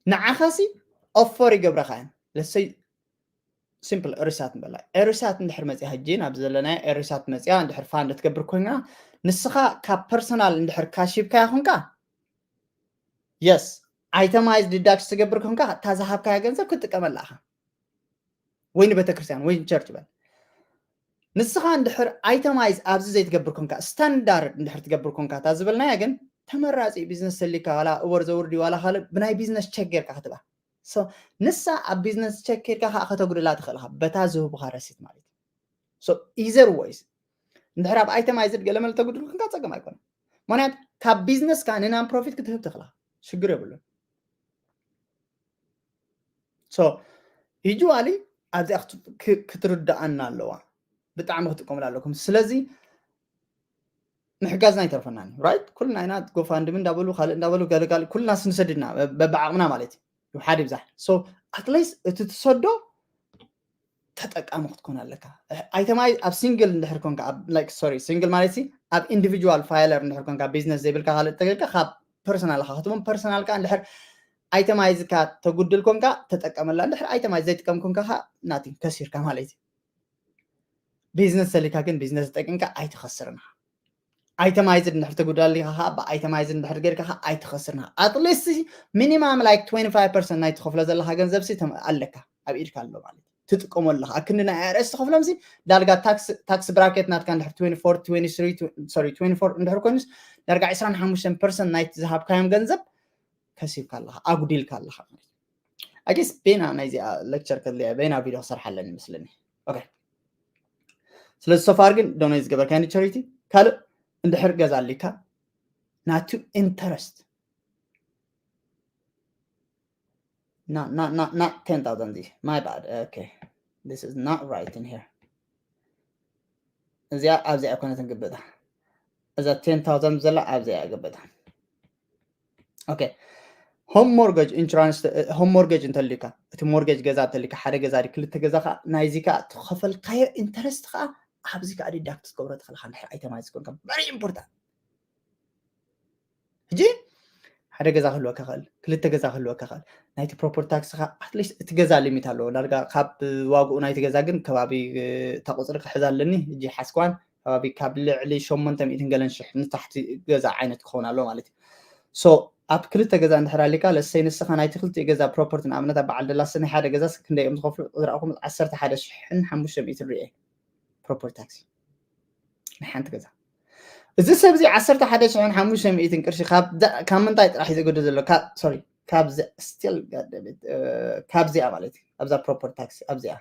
ንዓኻሲ ኦፈር ይገብረኻ እየን። ለሰይ ሲምፕል ኤሪሳት ንበላ ኤሪሳት እንድሕር መፅያ ሕጂ ናብ ዘለናዮ ኤሪሳት መፅያ እንድሕር ፋንድ ትገብር ኮይና ንስኻ ካብ ፐርሰናል እንድሕር ካሽብካ ይኹንካ የስ ኣይተማይዝ ዲዳክት ትገብር ኮንካ እታ ዝሃብካያ ገንዘብ ክትጥቀመላ ኢኻ። ወይ ንቤተክርስትያን ወይ ንቸርች በል ንስኻ እንድሕር ኣይተማይዝ ኣብዚ ዘይትገብር ኮንካ ስታንዳርድ እንድሕር ትገብር ኮንካ እታ ዝበልናያ ግን ተመራፂ ቢዝነስ ተሊካ ዋላ እወር ዘውርዲ ዋላ ካልእ ብናይ ቢዝነስ ቸክ ጌርካ ክትባ ንሳ ኣብ ቢዝነስ ቸክ ጌርካ ከዓ ከተጉድላ ትኽእል ኢኻ በታ ዝህቡኻ ረሲት ማለት እዩ። ኢዘር ወይስ እንድሕር ኣብ ኣይተማይዝድ ገለመለ ተጉድል ኮንካ ፀገም ኣይኮነን። ምክንያት ካብ ቢዝነስ ከዓ ንናን ፕሮፊት ክትህብ ትኽእላ ሽግር የብሉን። ዩዋሊ ኣብዚኣ ክትርድኣና ኣለዋ። ብጣዕሚ ክትጥቀሙላ ኣለኩም። ስለዚ ምሕጋዝና ኣይተርፈናን ራይት። ኩልና ኢና ጎፋንድሚ እንዳበሉ ካልእ እንዳበሉ ገለጋል ኩልና ስንሰድድና በብዓቕምና ማለት እዩ። ሓደ ይብዛሕ ኣትሊስት እቲ ትሰዶ ተጠቃሚ ክትኮን ኣለካ። ኣይተማይ ኣብ ሲንግል እንድሕር ኮንካ ሶሪ ሲንግል ማለት ኣብ ኢንዲቪጁዋል ፋይለር እንድሕር ኮንካ ቢዝነስ ዘይብልካ ካልእ ተገልካ ካብ ፐርሰናል ኢኻ ክትቦም ፐርሰናል ከዓ እንድሕር ኣይተማይዝካ ተጉድል ኮንካ ተጠቀመላ እንድሕር ኣይተማይ ዘይጥቀም ኮንካ ከዓ ናቲንግ ከሲርካ ማለት እዩ። ቢዝነስ ሰሊካ ግን ቢዝነስ ዝጠቅምካ ኣይትኸስርን ኢኻ። ኣይተማይዝድ እንድሕር ተጉዳል ኢኻ ከዓ ብኣይተማይዝድ እንድሕር ጌርካ ከዓ ኣይትኸስርን ኢኻ። ኣትሊስት ሚኒማም ላይክ ትወንቲ ፋይቭ ፐርሰንት ናይ ትኸፍሎ ዘለካ ገንዘብ ሲ ኣለካ ኣብ ኢድካ ኣሎ ማለት እዩ። ትጥቀሞ ኣለካ ኣብ ክንዲ ናይ ኣይኣርኤስ ትኸፍሎም ሲ ዳርጋ ታክስ ብራኬት ናትካ እንድሕር ትወንቲ ፎር ትወንቲ ስሪ ሶሪ ትወንቲ ፎር እንድሕር ኮይኑስ ዳርጋ ዕስራን ሓሙሽተን ፐርሰንት ናይቲ ዝሃብካዮም ገንዘብ ከሲብካ ኣለካ ኣጉዲልካ ኣለካ ማለት እዩ። ኣጌስ ቤና ናይዚኣ ሌክቸር ከድልያ ቤና ቪድዮ ክሰርሓ ኣለኒ ይመስለኒ። ኦኬ ስለዚ ሶፋር ግን ዶኔት ዝገበርካ ኒ ቸሪቲ ካልእ እንድሕር ገዛ ኣሊካ ናቱ ኢንተረስት not not not not ten thousand ዚ my bad okay this is not right in here እዚኣ ኣብዚኣ ኣይኮነትን ግብእታ እዛ ten thousand ዘላ ኣብዚኣ ግብእታ okay home mortgage insurance home mortgage እንተልካ እቲ ሞርጌጅ ገዛ እንተልካ ሓደ ገዛ ክልተ ገዛ ከዓ ናይዚ ከዓ ትኸፈልካዮ ኢንተረስት ከዓ ኣብዚ ከዓ ዲዳክት ትገብሮ ትኽእል ኢኻ እንድሕር ኣይተማይዝ ኮንካ very important ሕጂ ሓደ ገዛ ክህልወካ ይኽእል፣ ክልተ ገዛ ክህልወካ ይኽእል። ናይቲ ፕሮፐርቲ ታክስኻ ኣትሊስት እቲ ገዛ ሊሚት ኣለዎ። ዳርጋ ካብ ዋግኡ ናይቲ ገዛ ግን ከባቢ እታ ቁፅሪ ክሕዝ ኣለኒ ሕጂ ሓስኳን ከባቢ ካብ ልዕሊ ሸሞንተ ሚእትን ገለን ሽሕ ንታሕቲ ገዛ ዓይነት ክኸውን ኣለዎ ማለት እዩ። ሶ ኣብ ክልተ ገዛ እንድሕር ኣሊካ ለሰይ ንስኻ ናይቲ ክልቲኡ ገዛ ፕሮፐርቲ ንኣብነት ኣብ በዓል ደላስ ናይ ሓደ ገዛ ክንደይ እዮም ዝኸፍሉ ዝረእኹም ዓሰርተ ሓደ ሽሕን ሓሙሽተ ሚእትን ሪኤ ፕሮፐርቲ ታክሲ ናይ ሓንቲ ገዛ። እዚ ሰብ እዚ ዓሰርተ ሓደ ሽሕን ሓሙሽተ ሚእትን ቅርሺ ካብ ምንታይ ጥራሕ እዩ ዘገዶ ዘሎ? ሶሪ ካብዚ ስቲል ካብዚኣ ማለት እዩ ኣብዛ ፕሮፐርቲ ታክሲ ኣብዚኣ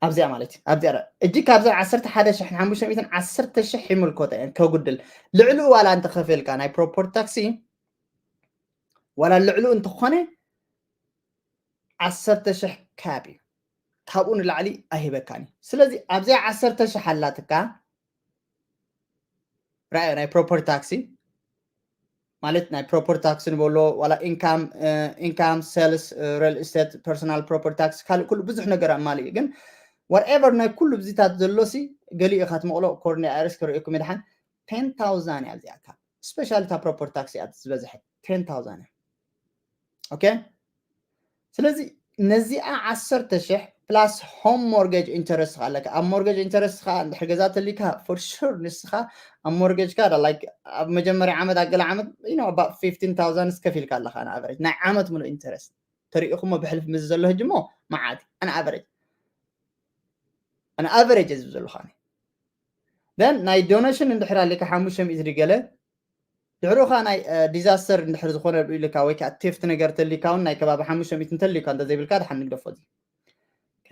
ኣብዚኣ ማለት እዩ ኣብዚኣ እጂ ካብዛ ዓሰርተ ሓደ ሽሕን ሓሙሽተ ሚእትን ዓሰርተ ሽሕ ይምልኮቶ እየን ከጉድል ልዕሊኡ ዋላ እንተኸፈልካ ናይ ፕሮፐርቲ ታክሲ ዋላ ልዕሊኡ እንተኾነ ዓሰርተ ሽሕ ካፕ እዩ ካብኡ ንላዕሊ ኣይህበካን እዩ ስለዚ ኣብዚኣ ዓሰርተ ሽሕ ኣላትካ ራእዮ ናይ ፕሮፐርቲ ታክሲ ማለት ናይ ፕሮፐርቲ ታክሲ ንበሎ ዋላ ኢንካም ኢንካም ሴልስ ሪል ስቴት ፐርሶናል ፕሮፐርቲ ታክሲ ካልእ ኩሉ ብዙሕ ነገር ኣማሊ እዩ ግን whatever ናይ ኩሉ ብዚታት ዘሎ ሲ ገሊኡ ኢኻ ትመቕሎ ኮርኒ ኣይርስ ክርእየኩም ይድሓን ቴን ታውዛንድ እያ ኣብዚኣ ካብ ስፔሻሊ እታ ፕሮፐርቲ ታክሲ እያ ዝበዝሐት ቴን ታውዛንድ እያ ኦኬ ስለዚ ነዚኣ ዓሰርተ ሽሕ plus home mortgage interest ኻ ኣለካ ኣብ mortgage interest ኻ እንድሕር ገዛ ተሊካ for sure ንስኻ ኣብ mortgage ካ like ኣብ መጀመርያ ዓመት ኣገለ ዓመት you know about fifteen thousand ከፊልካ ኣለኻ ን average ናይ ዓመት ምሉእ interest ተሪኢኹሞ ብሕልፍ ምስ ዘሎ ሕጂ ሞ መዓት ን average ን average ዝብ ዘለኻ then ናይ donation እንድሕር ኣሊካ ሓሙሽተ ሚእቲ ድገለ ድሕሩ ከዓ ናይ disaster እንድሕር ዝኾነ ኢልካ ወይ ከዓ ቴፍት ነገር ተሊካ እውን ናይ ከባቢ ሓሙሽተ ሚእቲ እንተሊካ እንተዘይብልካ ድሓን ንግደፎ እዚ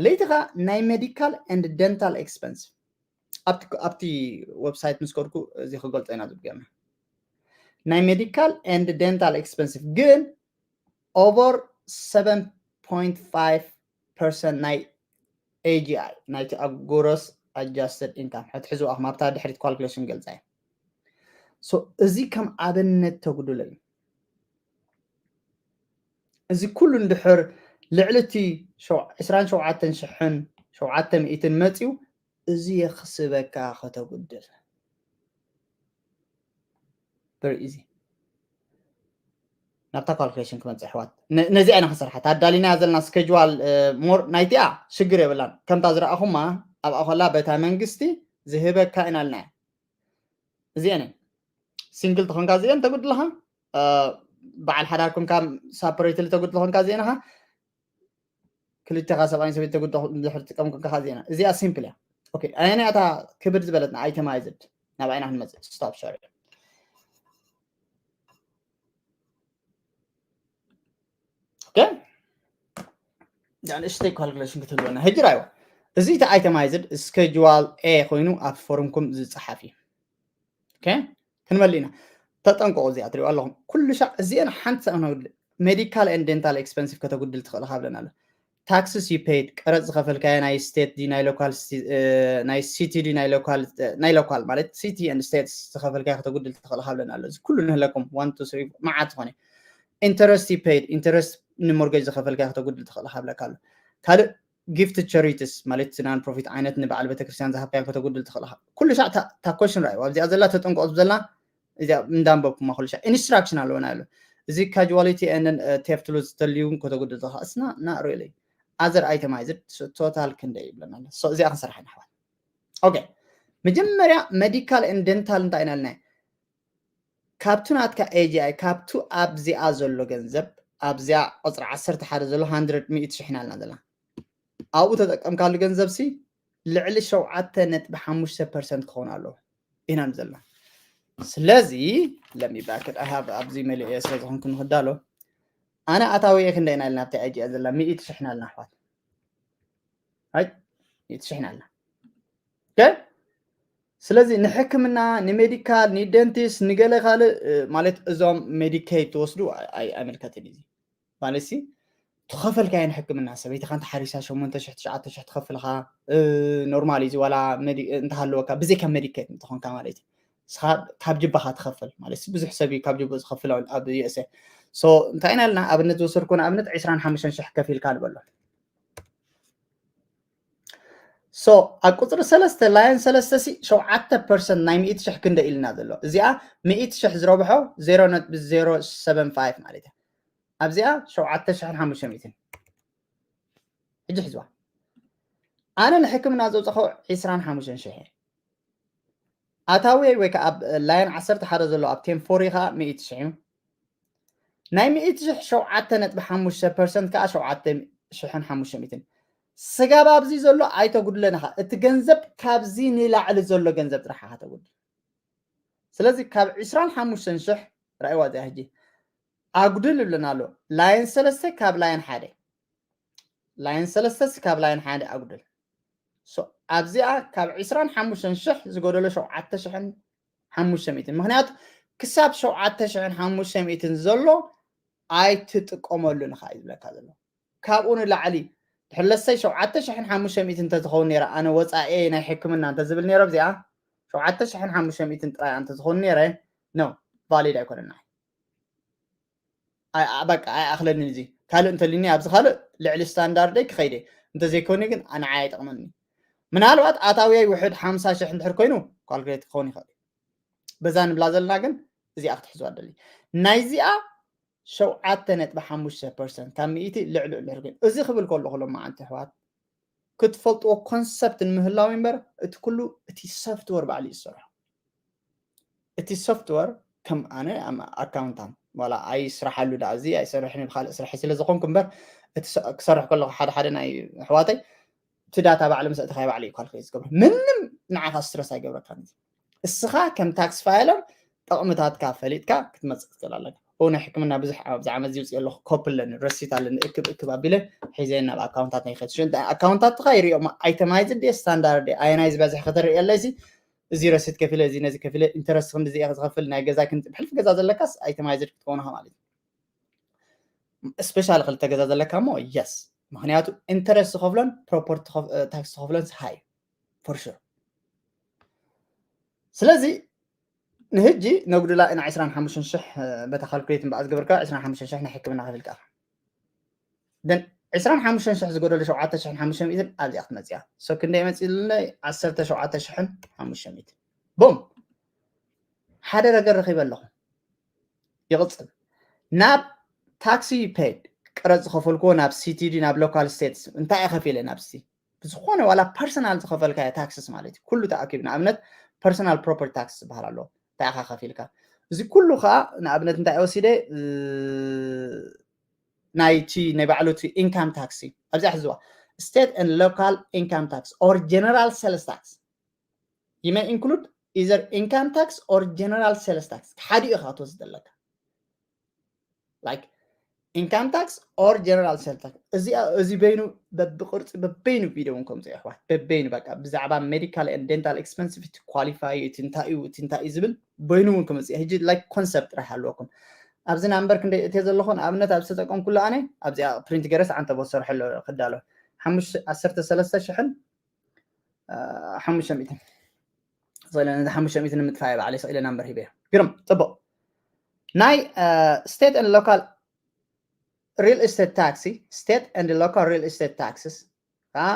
ክልይቲ ከዓ ናይ medical and dental expense ኣብቲ website ምስ ከድኩ እዚ ክገልፆ ኢና ዝብገና ናይ medical and dental expensive ግን over seven point five percent ናይ AGI ናይቲ ኣብ gross adjusted income ሕትሕዝዋ ከም ኣብታ ድሕሪት calculation ገልፃ እዩ so እዚ ከም ኣብነት ተጉድሎ እዩ እዚ ኩሉ እንድሕር ልዕሊ እቲ ዕስራን ሸውዓተን ሽሕን ሸውዓተ ሚእትን መፅዩ እዚ የኽስበካ ከተጉድል very easy ናብታ calculation ክመፅእ ኣሕዋት ነዚኣ ኢና ክንሰርሓ ኣዳሊና ዘለና schedule more ናይቲኣ ሽግር የብላን ከምታ ዝረኣኹማ ኣብኣ ከላ በታ መንግስቲ ዝህበካ ኢና ኣልና እዚአን single ተኾንካ እዚአን ተጉድልኻ በዓል ሓዳር ኮንካ separately ተጉድል ኮንካ እዚአን ኻ ክልተኻ ሰብኣይን ሰበይቲ ተጉድል ድሕር ጥቀም ኮንካ እዚአን እዚኣ simple እያ okay ኣየናይ እታ ክብድ ዝበለትና itemized ናብኣ ኢና ክንመፅእ stop sharing okay ንእሽተይ calculation ክትህልወና ሕጂ ራይዋ እዚ እቲ itemized schedule A ኮይኑ ኣብ ፎርምኩም ዝፀሓፍ እዩ okay ክንመል ኢና ተጠንቀቁ እዚኣ ትሪኦ ኣለኹም ኩሉ ሻዕ እዚአን ሓንቲ ሰ medical and dental expensive ከተጉድል ትኽእል ካብ ብለና ኣሎ taxes you paid ቀረፅ ዝኸፈልካዮ ናይ state ድዩ ናይ local ናይ city ድዩ ናይ local ናይ local ማለት city and states ዝኸፈልካዮ ከተጉድል ትኽእል ካብ ብለና ኣሎ እዚ ኩሉ ንህለኩም one two three መዓት ዝኾነ interest you paid interest ን mortgage ዝኸፈልካዮ ከተጉድል ትኽእል ካብ ብለካ ኣሎ ካልእ gift charities ማለት non profit ዓይነት ንበዓል ቤተክርስትያን ዝሃብካዮም ከተጉድል ትኽእል ኩሉ ሻዕ እታ question ራእዩ ኣብዚኣ ዘላ ተጠንቀቁ ዘላ እዚኣ እንዳንበብኩማ ኩሉ ሻዕ instruction ኣለወና ኣሎ እዚ casualty and theft loss ተልዩ ከተጉድል ትኽእል it's not really other itemized total ክንደይ ይብለና ኣሎ እዚኣ ክንሰርሓ ንሕዋት okay መጀመርያ medical and dental እንታይ ኢና ኢልና ካብቱ ናትካ AGI ካብቱ ኣብዚኣ ዘሎ ገንዘብ ኣብዚኣ ቁፅሪ ዓሰርተ ሓደ ዘሎ hundred ሚእቲ ሽሕ ኢና ኢልና ዘለና ኣብኡ ተጠቀምካሉ ገንዘብ ሲ ልዕሊ ሸውዓተ ነጥቢ ሓሙሽተ ፐርሰንት ክኸውን ኣለዎ ኢና ዘለና ስለዚ let me back it I have ኣብዚ መሊኤ ስለ ዝኾንኩ ንክዳሎ ኣነ ኣታዊየ ክንደይ ኢና ኢልና ኣብቲ AGI ዘላ ሚእቲ ሽሕ ኢና ኢልና ኣሕዋት right ሚእቲ ሽሕ ኢና ኢልና okay ስለዚ ንሕክምና ንሜዲካል ንደንቲስት ንገለ ካልእ ማለት እዞም Medicaid ትወስዱ ኣይምልከትን እዩ ማለት ሲ ትኸፈልካዮ ንሕክምና ሰበይትኻ እንተ ሓሪሳ ሸሞንተ ሽሕ ትሽዓተ ሽሕ ትኸፍልኻ ኖርማል እዩ ዋላ እንተሃለወካ ብዘይካ Medicaid እንተኾንካ ማለት እዩ ንስኻ ካብ ጅባኻ ትኸፍል ማለት ብዙሕ ሰብ እዩ ካብ ጅቡ ዝኸፍል ኣብ USA so እንታይ ኢና ኢልና ኣብነት ዝወሰድኮ ንኣብነት ዕስራን ሓሙሽተን ሽሕ ከፊልካ ንበሎ So ኣብ ቁፅሪ ሰለስተ line ሰለስተ ሲ ሸውዓተ ፐርሰንት ናይ ሚእቲ ሽሕ ክንደ ኢልና ዘሎ? እዚኣ ሚእቲ ሽሕ ዝረብሖ ዜሮ ነጥቢ ዜሮ ሰቨን ፋይቭ ማለት እያ። ኣብዚኣ ሸውዓተ ሽሕን ሓሙሽተ ሚእትን። ሕጂ ሕዝዋ። ኣነ ንሕክምና ዘውፀኸው ዕስራን ሓሙሽተን ሽሕ እየ። ኣታዊ ወይ ከዓ ኣብ line ዓሰርተ ሓደ ዘሎ ኣብ ቴምፎሪ ከዓ ሚእቲ ሽሕ እዩ። ናይ ሚእቲ ሽሕ ሸውዓተ ነጥቢ ሓሙሽተ ፐርሰንት ከዓ ሸውዓተ ሽሕን ሓሙሽተ ሚእትን። ስጋብ ኣብዚ ዘሎ ኣይተጉድለን ኢኻ። እቲ ገንዘብ ካብዚ ንላዕሊ ዘሎ ገንዘብ ጥራሕ ኢኻ ተጉድል። ስለዚ ካብ ዕስራን ሓሙሽተን ሽሕ ራእይዋ እዚኣ ሕጂ ኣጉድል ይብለና ኣሎ። line ሰለስተ ካብ line ሓደ፣ line ሰለስተ ካብ line ሓደ ኣጉድል። So ኣብዚኣ ካብ ዕስራን ሓሙሽተን ሽሕ ዝጎደሎ ሸውዓተ ሽሕን ሓሙሽተ ሚእትን። ምኽንያቱ ክሳብ ሸውዓተ ሽሕን ሓሙሽተ ሚእትን ዘሎ ኣይትጥቀመሉን ኢኻ እዩ ዝብለካ ዘሎ። ካብኡ ንላዕሊ ድሕር ለሰይ ሸውዓተ ሽሕን ሓሙሽተ ሚእትን እንተዝኸውን ነይረ፣ ኣነ ወፃኢ ናይ ሕክምና እንተዝብል ነይረ፣ ኣብዚኣ ሸውዓተ ሽሕን ሓሙሽተ ሚእትን ጥራይ እንተዝኸውን ነይረ፣ no፣ valid ኣይኮነን። ኣይ- ኣ- በቃ ኣይኣኽለንን። እዚ ካልእ እንተልኒ ኣብዚ ካልእ ልዕሊ ስታንዳርደይ ክኸይደ፣ እንተዘይኮነ ግን ኣንዓይ ኣይጠቕመኒ። ምናልባት ኣታውያይ ውሕድ ሓምሳ ሽሕ እንድሕር ኮይኑ ካልኩሌት ክኸውን ይኽእል እዩ። በዛ ንብላ ዘለና ግን እዚኣ ክትሕዝዋ ደሊ። ናይዚኣ ሸውዓተ ነጥቢ ሓሙሽተ ፐርሰንት ካብ ሚእቲ ልዕሊ ልዕሊ ኮይኑ፣ እዚ ክብል ከለኹ ሎማዓንቲ ኣሕዋት ክትፈልጥዎ ኮንሰፕት ንምህላው እምበር፣ እቲ ኩሉ እቲ ሶፍትወር ባዕሉ እዩ ዝሰርሖ። እቲ ሶፍትወር ከም ኣነ ኣካውንታንት ዋላ ኣይስራሓሉ ዳ እዚ ኣይሰርሕን ብካልእ ስርሒ ስለ ዝኾንኩ እምበር፣ እቲ ስ- ክሰርሕ ከለኹ ሓደ ሓደ ናይ ኣሕዋተይ እቲ ዳታ ባዕሉ ምስ ኣእተኻዮ ባዕሉ እዩ ካልኩሌት ዝገብሮ። ምንም ንዓኻ ስትረስ ኣይገብረካን። እዚ እስኻ ከም ታክስ ፋይለር ጠቕምታትካ ፈሊጥካ ክትመፅእ ክትኽእል ኣለካ። ኦ ናይ ሕክምና ብዙሕ ኣብዚ ዓመት እዚ ውፅእ ኣለኹ፣ ኮፕ ኣለኒ፣ ረሲት ኣለኒ፣ እክብ እክብ ኣቢለ ሒዘ ናብ ኣካውንታት ናይ ከትሽ ኣካውንታትካ ይሪኦም። ኣይተማይዝድ ድየ ስታንዳርድ ድየ ኣየናይ ዝበዝሕ ከተርኢ ኣለይሲ፣ እዚ ረሲት ከፊለ፣ እዚ ነዚ ከፊለ፣ ኢንተረስት ክንዲ እዚ እየ ዝኸፍል፣ ናይ ገዛ ክንዲ ብሕልፊ ገዛ ዘለካስ ኣይተማይዝድ ክትከውን ኢኻ ማለት እዩ። ስፔሻሊ ክልተ ገዛ ዘለካ እሞ የስ፣ ምክንያቱ ኢንተረስት ዝኸፍሎን ፕሮፐርቲ ታክስ ዝኸፍሎን ሃይ ፎር ሹር። ስለዚ ንህጂ ነጉድላ ኢና ዕስራን ሓሙሽተን ሽሕ በታ ካልኩሌት እምበኣር ዝገበርካ ዕስራን ሓሙሽተን ሽሕ ናይ ሕክምና ከፊልካ። ደን ዕስራን ሓሙሽተን ሽሕ ዝጎደሎ ሸውዓተ ሽሕን ሓሙሽተ ሚእትን ኣብዚኣ ክትመፅያ። ሶ ክንደይ መፂሉለይ? ዓሰርተ ሸውዓተ ሽሕን ሓሙሽተ ሚእትን። ቡም! ሓደ ነገር ረኺበ ኣለኹ። ይቕፅል። ናብ ታክሲ ፔድ ቀረፅ ዝኸፈልኩዎ ናብ ሲቲ ድዩ ናብ ሎካል ስቴትስ እንታይ እየ ከፊለ ናብ ሲ ብዝኾነ ዋላ ፐርሰናል ዝኸፈልካዮ ታክስስ ማለት እዩ። ኩሉ ተኣኪቡ ንኣብነት ፐርሰናል ፕሮፐርቲ ታክስ ዝበሃል ኣሎ። እንታይ ኢኻ ከፊልካ? እዚ ኩሉ ከዓ ንኣብነት እንታይ ወሲደ ናይቲ ናይ ባዕሉ እቲ ኢንካም ታክሲ ኣብዚኣ ሕዝዋ state and local income tax or general sales tax you may include either income tax or general sales tax ሓደ ኢኻ ትወስድ ኣለካ። Like income tax or general sales tax እዚ እዚ በይኑ በብቅርፂ በበይኑ ቪዲዮ እውን ከምፅኦ ኣሕዋት በበይኑ በቃ ብዛዕባ medical and dental expense እቲ qualify እቲ እንታይ እዩ እቲ እንታይ እዩ ዝብል በይኑ እውን ክመፅእ ሕጂ like concept ጥራሕ ኣለኩም። ኣብዚ ናምበር ክንደይ እትየ ዘለኹ ንኣብነት ኣብ ዝተጠቀምኩሉ ኣነ ኣብዚኣ ፕሪንት ገረስ ዓንተ ቦሰርሐ ኣሎ ክዳሎ ሓሙሽተ ዓሰርተ ሰለስተ ሽሕን ሓሙሽተ ሚእትን ስኢለ ነዚ ሓሙሽተ ሚእትን ንምጥፋእ ባዕለይ ስኢለ ናምበር ሂበ ግርም ፅቡቅ ናይ state and local real estate tax state and local real estate taxes ከዓ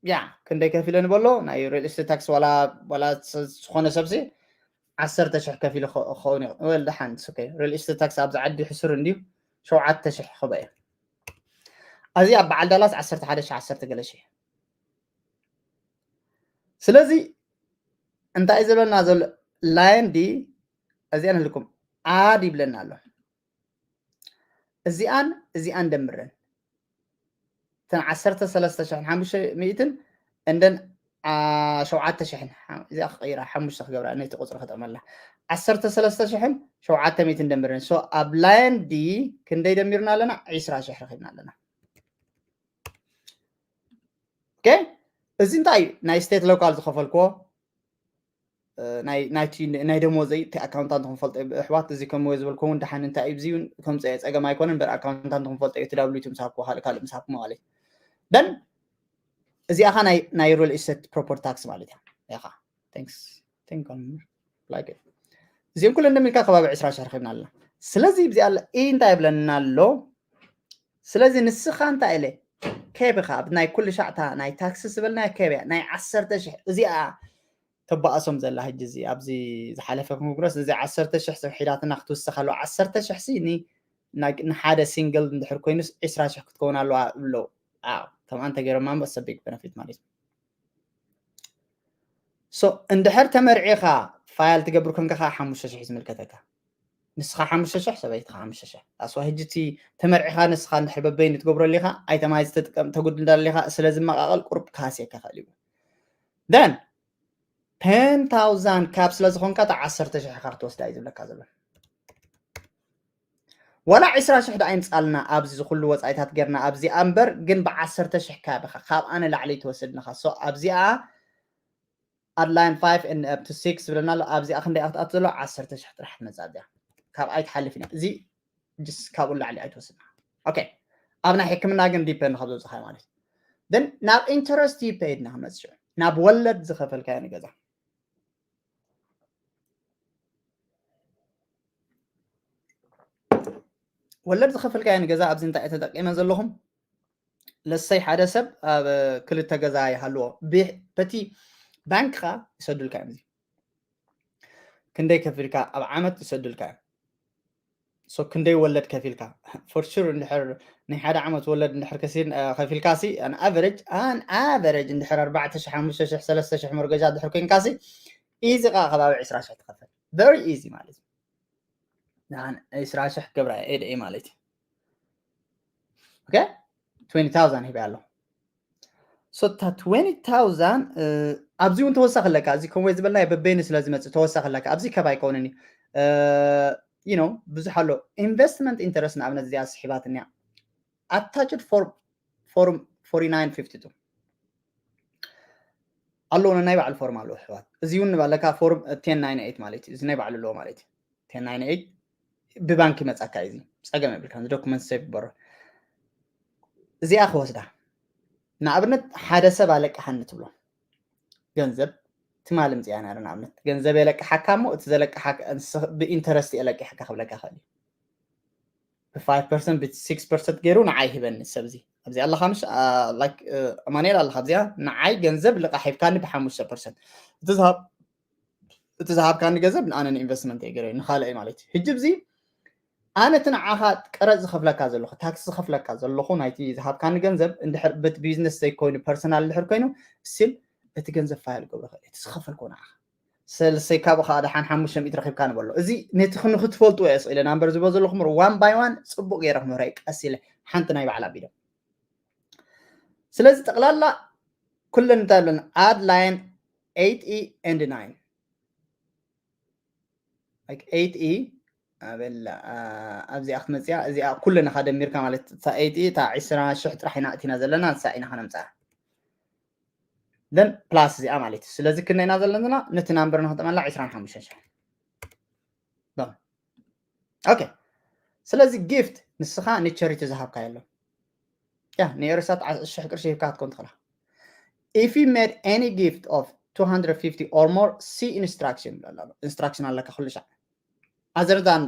ያ ክንደይ ከፊለ ንበሎ ናይ real estate tax ዋላ ዋላ ዝኾነ ሰብሲ ዓሰርተ ሽሕ ከፊሉ ክኸውን ይኽእል ደሓን okay real estate tax ኣብዚ ዓዲ ሕሱር እንድዩ ሸውዓተ ሽሕ ክበ እየ ኣብዚ ኣብ በዓል ዳላስ ዓሰርተ ሓደ ሽሕ ዓሰርተ ገለ ሽሕ ስለዚ እንታይ ዘበልና ዘሎ line ዲ እዚኣ ንህልኩም ኣድ ይብለና ኣሎ እዚኣን እዚኣን ደምረን እተን ዓሰርተ ሰለስተ ሽሕን ሓሙሽተ ሚእትን እንደን ሸውዓተ ሽሕን እዚኣ ክቀይራ ሓሙሽተ ክገብራ ነቲ ቁፅሪ ክጠቕመላ ዓሰርተ ሰለስተ ሽሕን ሸውዓተ ሚእትን ደምረን so ኣብ line ዲ ክንደይ ደሚርና ኣለና ዕስራ ሽሕ ረኺብና ኣለና okay እዚ እንታይ እዩ ናይ state local ዝኸፈልክዎ ናይ ናይቲ ናይ ደሞዘይ እቲ ኣካውንታንት ክፈልጦ ኣሕዋት እዚ ከምወ ዝበልኩም እውን ደሓን እንታይ እዩ እዚ እውን ከምፀ ፀገም ኣይኮነን በር ኣካውንታንት ክፈልጦ እዩ ትዳብሉ እቲ ምሳኩ ካልእ ካልእ ምሳኩ ማለት ደን እዚኣኻ ናይ ናይ real estate property tax ማለት እያ ኢኻ thanks thank you like እዚኦም ኩለን ደሚርካ ከባቢ ዕስራ ሽሕ ረኺብና ኣለና ስለዚ ብዚኣ ኣሎ እንታይ ይብለና ኣሎ ስለዚ ንስኻ እንታይ ኢለ ከይብኻ ኣብ ናይ ኩሉ ሻዕታ ናይ ታክሲ ዝበልናዮ ከይብያ ናይ ዓሰርተ ሽሕ እዚኣ ተባእሶም ዘላ ሕጂ እዚ ኣብዚ ዝሓለፈ ኮንግረስ እዚ ዓሰርተ ሽሕ ሰብ ሒዳትና ክትውስኽ ኣለዋ ዓሰርተ ሽሕ ሲ ንሓደ ሲንግል እንድሕር ኮይኑስ ዕስራ ሽሕ ክትከውን ኣለዋ ብለው ከምኣ እንተገይሮማ በሰ ቢግ በነፊት ማለት እዩ ሶ እንድሕር ተመርዒኻ ፋይል ትገብር ኮንካ ከዓ ሓሙሽተ ሽሕ ዝምልከተካ ንስኻ ሓሙሽተ ሽሕ ሰበይትኻ ሓሙሽተ ሽሕ ኣስዋ ሕጂ እቲ ተመርዒኻ ንስኻ እንድሕር በበይኑ ትገብረሉ ኢኻ ኣይተማይ ዝተጥቀም ተጉድ እንዳለ ኢኻ ስለ ዝመቃቐል ቁርብ ካስየካ ክእል እዩ ደን ቴን ታውዛንድ ካብ ስለ ዝኾንካ እታ ዓሰርተ ሽሕ ኢኻ ክትወስዳ እዩ ዝብለካ ዘሎ ዋላ ዕስራ ሽሕ ደኣ ይምፃልና ኣብዚ ዝኩሉ ወፃኢታት ጌርና ኣብዚኣ እምበር ግን ብዓሰርተ ሽሕ ካባኻ ካብኣ ንላዕሊ ትወስድንኻ ሶ ኣብዚኣ ኣድላይን ፋይቭ and up to six ዝብለና ኣሎ ኣብዚኣ ክንደይ ክትኣቱ ዘሎ ዓሰርተ ሽሕ ጥራሕ ትመፅእ ኣብዚኣ ካብ ኣይትሓልፍ ኢና እዚ ጅስ ካብኡ ላዕሊ ኣይትወስድና ኦኬ ኣብ ናይ ሕክምና ግን ዲፐንድ ካብ ዘውፅኻዮ ማለት እዩ then ናብ ኢንተረስት ዩ ፔይድ ኢና ክመፅእ ሽዑ ናብ ወለድ ዝኸፈልካዮ ንገዛ ወለድ ዝኸፈልካዮ ንገዛ ኣብዚ እንታይ ተጠቂመ ዘለኹም ለሰይ ሓደ ሰብ ኣብ ክልተ ገዛ ይሃልዎ በቲ ባንክኻ ይሰዱልካ እዮም ክንደይ ከፊልካ ኣብ ዓመት ይሰዱልካ እዮም ሶ ክንደይ ወለድ ከፊልካ for sure እንድሕር ናይ ሓደ ዓመት ወለድ እንድሕር ከፊልካ ሲ an average an average እንድሕር ኣርባዕተ ሽሕ ሓሙሽተ ሽሕ ሰለስተ ሽሕ መርገጃ እንድሕር ኮይንካ ሲ ኢዚ ቃ ከባቢ ዕስራ ሽሕ ትኸፍል very easy ማለት እዩ ዕስራ ሽሕ ገብራ ኤድኤ ማለት እዩ okay twenty thousand ሂበ ኣሎ so እታ twenty thousand ኣብዚ እውን ተወሳኺ ኣለካ እዚ ከምወይ ዝበልና በበይኑ ስለ ዝመፅእ ተወሳኺ ኣለካ ኣብዚ ከብ ኣይከውንን እዩ you know ብዙሕ ኣሎ investment interest ንኣብነት እዚኣ ስሒባትኒያ attached form form forty nine fifty two ኣለዎ ናይ ባዕሉ ፎርም ኣለዎ ኣሕዋት እዚ እውን ንባለካ ፎርም ten ninety eight ማለት እዩ እዚ ናይ ባዕሉ ኣለዎ ማለት እዩ ten ninety eight ብባንክ ይመፃካ እዩ ጸገም የብልካ ዶክመንት ሴቭ ይበሮ እዚኣ ክወስዳ ንኣብነት ሓደ ሰብ ኣለቅሓኒ ትብሎ ገንዘብ ትማሊ ምፅያ ነረ ንኣብነት ገንዘብ የለቅሓካ እሞ እቲ ዘለቅሓካ ብኢንተረስት የለቅሕካ ክብለካ ክእል እዩ ብ5 ብ6 ፐርሰንት ገይሩ ንዓይ ሂበኒ ሰብ እዚ ኣብዚ ኣለካ ምሽ ኣማኑኤል ኣለካ ኣብዚኣ ንዓይ ገንዘብ ልቃሕ ሂብካኒ ብ5 ፐርሰንት እቲ ዝሃብ እቲ ዝሃብካኒ ገንዘብ ንኣነ ንኢንቨስትመንት እየ ገይረ ንካልእ ማለት እዩ ህጂ ብዚ ኣነ እቲ ንዓኻ ቀረፅ ዝኸፍለካ ዘለኹ ታክሲ ዝኸፍለካ ዘለኹ ናይቲ ዝሃብካኒ ገንዘብ እንድሕር በቲ ቢዝነስ ዘይኮይኑ ፐርሰናል እንድሕር ኮይኑ ስቲል እቲ ገንዘብ ፋይል ገብረ ክእል እቲ ዝኸፈልኮ ንዓኻ ሰለሰይ ካብኡ ከዓ ደሓን ሓሙሽተ ሚእቲ ረኪብካ ንበሎ እዚ ነቲ ንክትፈልጡ እየ ስኢለ ናምበር ዝቦ ዘለኹም ዋን ባይ ዋን ፅቡቅ ገይረ ክምህረ ቀስ ኢለ ሓንቲ ናይ ባዕላ ቢሎ ስለዚ ጠቅላላ ኩለን እንታይ ኣለና ኣድ ላይን eight E and nine like eight E ኣበላ ኣብዚኣ ክትመፅያ እዚኣ ኩለን ኢኻ ደሚርካ ማለት እታ eight E እታ ዕስራ ሽሕ ጥራሕ ኢና እቲና ዘለና ንሳ ኢና ከነምፅኣ then plus እዚኣ ማለት እዩ ስለዚ ክንደይ ኢና ዘለና ነቲ ናምበር ንክጠመላ ዕስራን ሓሙሽተን ሽሕ okay ስለዚ ጊፍት ንስኻ ንቸሪቲ ዝሃብካ የሎ ያ ንኤርሳት ሽሕ ቅርሺ ሂብካ ክትኮን ትኽእላ if you made any gift of two hundred fifty or more see instruction ኢንስትራክሽን ኣለካ ኩሉ ሻዕ other than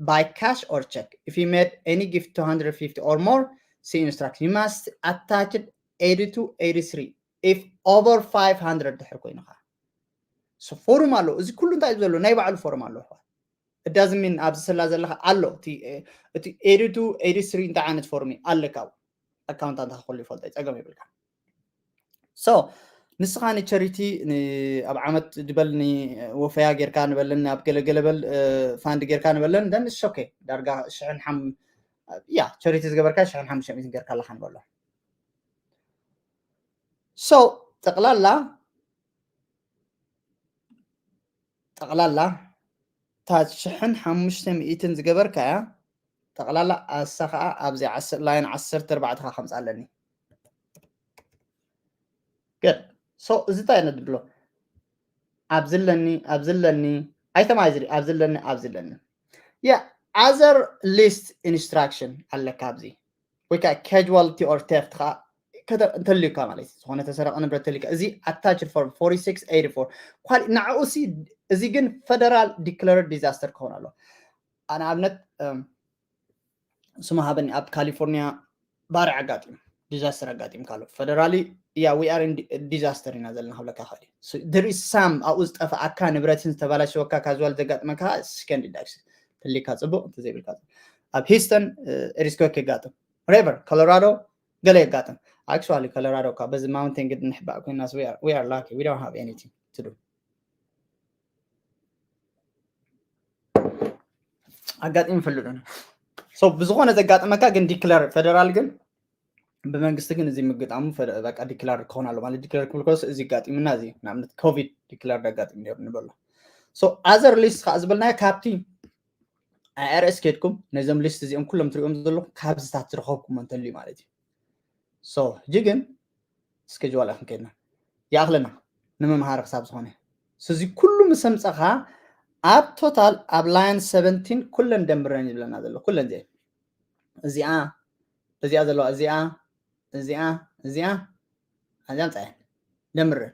by cash or check if you made any gift two hundred fifty or more see instruction you must attach eighty-two eighty-three if over five hundred ድሕር ኮይኑኻ ፎርም ኣሎ እዚ ኩሉ እንታይ ዘሎ ናይ ባዕሉ ፎርም ኣሎ ኣሕዋት እዳዝሚን ኣብዚ ስላ ዘለካ ኣሎ እቲ ኤዲቱ ኤዲ ስሪ እንታይ ዓይነት ፎርም ኣለካ ኣካውንታንት ክሉ ይፈልጦ ጸገም ይብልካ so ንስኻ ንቸሪቲ ኣብ ዓመት ዝበል ወፈያ ጌርካ ንበልን ኣብ ገለገለ በል ፋንድ ጌርካ ንበልን ደን ሾኬ ዳርጋ ሽሕን ሓም ያ ቸሪቲ ዝገበርካ ሽሕን ሓሙሽተ ሚእትን ጌርካ ኣለካ ንበሎ so ጠቕላላ ጠቕላላ እታ ሽሕን ሓሙሽተ ሚእትን ዝገበርካያ ጠቕላላ ኣሳ ከዓ ኣብዚ ላይን ዓሰርተ ኣርባዕተ ከዓ ከምፃ ኣለኒ good so እዚ እንታይ ነድብሎ ኣብዚ ኣለኒ ኣብዚ ኣለኒ ኣይተማይ ኣብዚ ኣለኒ ኣብዚ ኣለኒ yeah other list instruction ኣለካ ኣብዚ ወይ ከዓ casualty or theft ከዓ እንተልዩካ ማለት እዩ ዝኾነ ተሰረቀ ንብረት ተልዩካ እዚ attached form forty-six eighty-four ኳል ንዕኡ ሲ እዚ ግን federal declared disaster ክኸውን ኣሎ ንኣብነት ስሙ ሃበኒ ኣብ ካሊፎርኒያ ባርዕ ኣጋጢሙ disaster ኣጋጢምካ ኣሎ። Federally, yeah, we are in disaster ኢና ዘለና ክብለካ ይኽእል። There is some ኣብኡ ዝጠፍኣካ ንብረትን ዝተባላሸወካ casual ዘጋጥመካ second deduction ተሊካ ጽቡቕ፣ እንተዘይብልካ ጽቡቕ። ኣብ Houston earthquake የጋጥም፣ wherever Colorado ገለ የጋጥም። Actually Colorado እኳ በዚ mountain ግድ ንሕባእ ኮይናስ we are lucky, we don't have anything to do. ኣጋጢሙ ይፈልጥ። So ብዝኾነ ዘጋጠመካ ግን declare፣ federal ግን ብመንግስቲ ግን እዚ ምግጣሙ በቃ declare ክኾን ኣሎ ማለት። Declare ክብል ከሎስ እዚ ኣጋጢሙና፣ እዚ ንኣብነት COVID declare ኣጋጢሙ ነይሩ ንበሎ። So other list ከዓ ዝበልናዮ ካብቲ I R S ከድኩም ነዞም list እዚኦም ኩሎም ትሪኦም ዘለኹም ካብዚታት ዝረኸብኩሞ እንተልዩ ማለት እዩ። So ሕጂ ግን schedule ኣኽን ከድና ይኣኽለና ንምምሃር ክሳብ ዝኾነ። So እዚ ኩሉ ምስ ኣምፀኻ ኣብ total ኣብ line seventeen ኩለን ደምረን ይብለና ዘሎ፣ ኩለን እዚአን፣ እዚኣ፣ እዚኣ ዘለዋ፣ እዚኣ፣ እዚኣ፣ እዚኣ፣ እዚኣ ኣምፀአን ደምረን።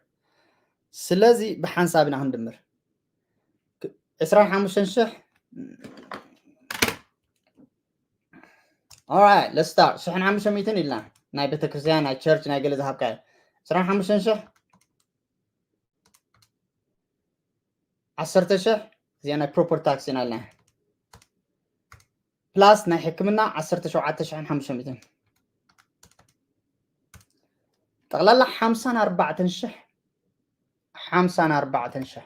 ስለዚ ብሓንሳብ ኢና ክንድምር። ዕስራን ሓሙሽተን ሽሕ። Alright, let's start. ሽሕን ሓሙሽተ ሚእትን ኢልና ናይ ቤተክርስትያን፣ ናይ ቸርች፣ ናይ ገለ ዝሃብካዮ ዕስራን ሓሙሽተን ሽሕ። ዓሰርተ ሽሕ እዚኣ ናይ property tax ኢና ኢልና። Plus ናይ ሕክምና ዓሰርተ ሸውዓተ ሽሕን ሓሙሽተ ሚእትን። ጠቕላላ ሓምሳን ኣርባዕተን ሽሕ፣ ሓምሳን ኣርባዕተን ሽሕ።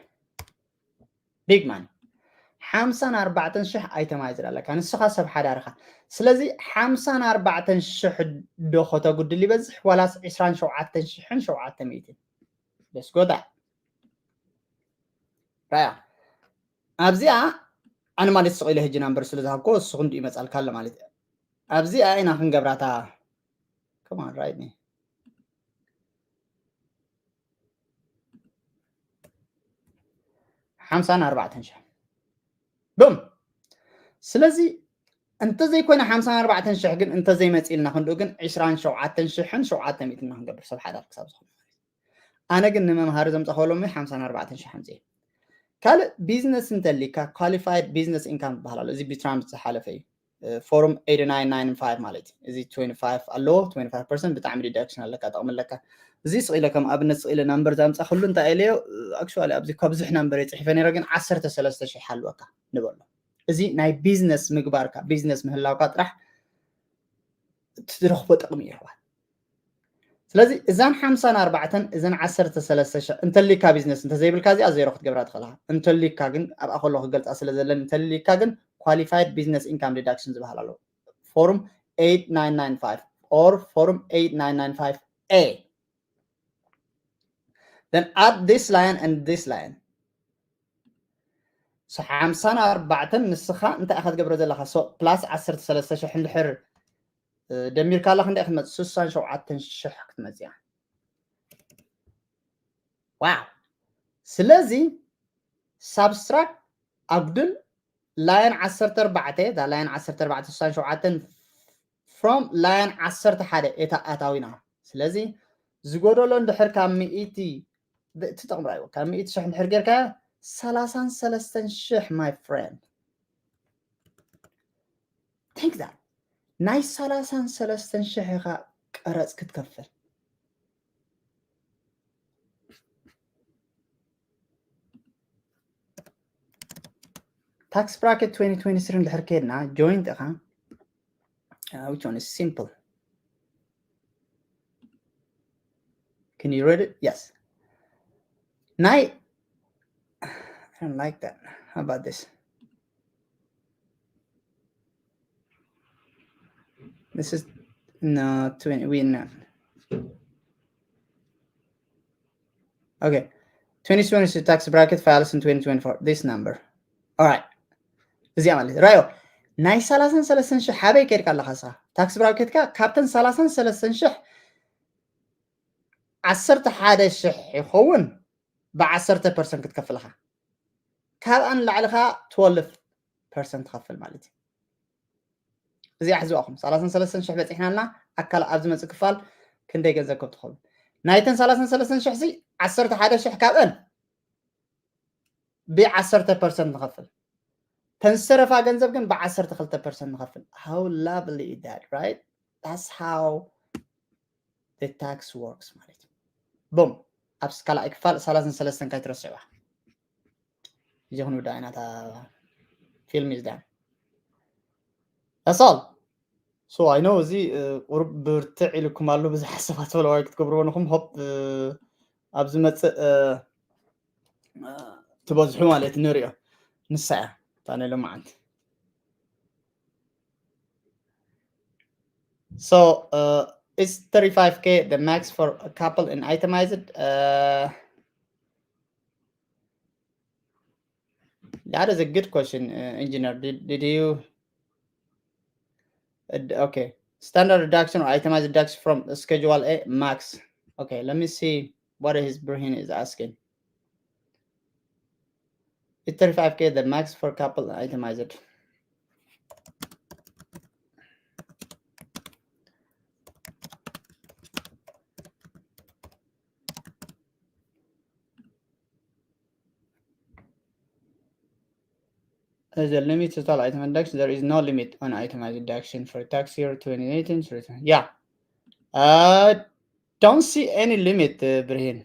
Big money። ሓምሳን ኣርባዕተን ሽሕ itemized ኣለካ፣ ንስኻ ሰብ ሓዳርኻ። ስለዚ ሓምሳን ኣርባዕተን ሽሕ ዶ ከተጉድል ይበዝሕ ዋላስ ዕስራን ሸውዓተን ሽሕን ሸውዓተ ሚእትን? Let's go that። ራያ ኣብዚኣ ኣነ ማለት ስቕ ኢለ ሕጂ number ስለ ዝሃብኮ እሱ ክንዱ ይመጻልካ ኣሎ ማለት እዩ። ኣብዚኣ ኢና ክንገብራታ። Come on, right me። ሓምሳን ኣርባዕተን ሽሕ። Boom። ስለዚ እንተዘይኮይነ ሓምሳን ኣርባዕተን ሽሕ ግን እንተዘይመፂልና ክንድኡ ግን ዕስራን ሸውዓተን ሽሕን ሸውዓተ ሚእትን ኢና ክንገብር ሰብ ሓዳር ክሳብ ዝኾነ። ኣነ ግን ንመምሃሪ ዘምፀኸ ሎሚ ሓምሳን ኣርባዕተን ሽሕ ኣምፅኤ። ካልእ ቢዝነስ እንተሊካ qualified business income ዝበሃል ኣሎ። እዚ ብትራምፕ ዝሓለፈ እዩ። ፎርም eight nine nine five ማለት እዩ። እዚ twenty five ኣለዎ፣ twenty five percent ብጣዕሚ deduction ኣለካ፣ ጠቕሚ ኣለካ። እዚ ስቕ ኢለ ከም ኣብነት ስቕ ኢለ number ዛምፃ ኩሉ እንታይ ኢለዮ፣ actually ኣብዚ እኳ ብዙሕ number እየ ፅሒፈ ነይረ፣ ግን ዓሰርተ ሰለስተ ሽሕ ሃልወካ ንበሎ። እዚ ናይ ቢዝነስ ምግባርካ፣ ቢዝነስ ምህላውካ ጥራሕ ትረኽቦ ጥቕሚ እዩ። ስለዚ እዛን ሓምሳን ኣርባዕተን እዘን ዓሰርተ ሰለስተ ሽሕ እንተሊካ ቢዝነስ እንተዘይብልካ እዚኣ ዜሮ ክትገብራ ትኽእልካ። እንተሊካ ግን ኣብኣ ከሎ ክገልፃ ስለ ዘለን እንተሊካ ግን qualified business income deduction ዝበሃል ኣሎ። Form eight nine nine five or Form eight nine nine five A. Then add this line and this line. So ሓምሳን ኣርባዕተን ንስኻ እንታይ ኢኻ ትገብሮ ዘለኻ? So plus ዓሰርተ ሰለስተ ሽሕ እንድሕር ደሚርካ ኣላ ክንደይ ክትመጽእ? ስሳን ሸውዓተን ሽሕ ክትመጽእ እያ። Wow። ስለዚ ሳብስትራክት ኣጉድል ላይን ዓሰርተ ኣርባዕተ፣ እዛ ላይን ዓሰርተ ኣርባዕተ ስሳን ሸውዓተን from ላይን ዓሰርተ ሓደ እታ ኣታዊና። ስለዚ ዝጎደሎ እንድሕር ካብ ሚእቲ ትጠቕምራ እዩ። ካብ ሚእቲ ሽሕ እንድሕር ጌርካ ሰላሳን ሰለስተን ሽሕ my friend። Think that። ናይ ሰላሳን ሰለስተን ሽሕ ኢኻ ቀረጽ ክትከፍል። Tax bracket twenty twenty-three እንድሕር ከድና joint ኢኻ። Uh, which one is simple? Can you read it? Yes. ናይ I don't like that. How about this? This is no twenty. We not. Okay. Twenty twenty-two tax bracket files in twenty twenty-four. This number. All right. እዚኣ ማለት ራዮ ናይ ሰላሳን ሰለስተን ሽሕ ሓበይ ከድካ ኣለኻ ስኻ? Tax bracketካ ካብተን ሰላሳን ሰለስተን ሽሕ ዓሰርተ ሓደ ሽሕ ይኸውን። ብዓሰርተ ፐርሰንት ክትከፍል ኢኻ። ካብኣን ላዕሊ ኸዓ twelve percent ትኸፍል ማለት እዩ። እዚኣ ሕዝዋኹም ሰላሳን ሰለስተን ሽሕ በፂሕና ኣለና። ኣካል ኣብ ዝመፅእ ክፋል ክንደይ ገንዘብ ከም ትኸፍሉ ናይተን ሰላሳን ሰለስተን ሽሕ ሲ ዓሰርተ ሓደ ሽሕ ካብአን ብዓሰርተ ፐርሰንት ንኸፍል፣ ተንሰረፋ ገንዘብ ግን ብዓሰርተ ክልተ ፐርሰንት ንኸፍል። How lovely is that, right? That's how the tax works ማለት እዩ። ቦም፣ ኣብ ካልኣይ ክፋል ሰላሳን ሰለስተን ካይትረስዕዋ። እዚ ክንውዳ ኢና፣ እታ ፊልም is done። That's all. So I know እዚ ቁሩብ ብርትዕ ኢልኩም ኣሎ፣ ብዙሕ ሓሳባት ፈለዋይ ክትገብርዎ ንኹም። ሆፕ ኣብ ዝመጽእ ትበዝሑ ማለት ንሪኦ። ንሳ እያ እታ ናይ ሎማዓንቲ። So uh, is thirty-five K the max for a couple in itemized? Uh, that is a good question, uh, engineer. Did, did you? Uh, d- okay, standard deduction or itemized deduction from Schedule A max. Okay, let me see what his Brahim is asking. It's thirty-five K the max for couple itemized. Is a limit total item deduction? There is no limit on itemized deduction for tax year twenty eighteen. Yeah. Uh, don't see any limit, uh, Brahim.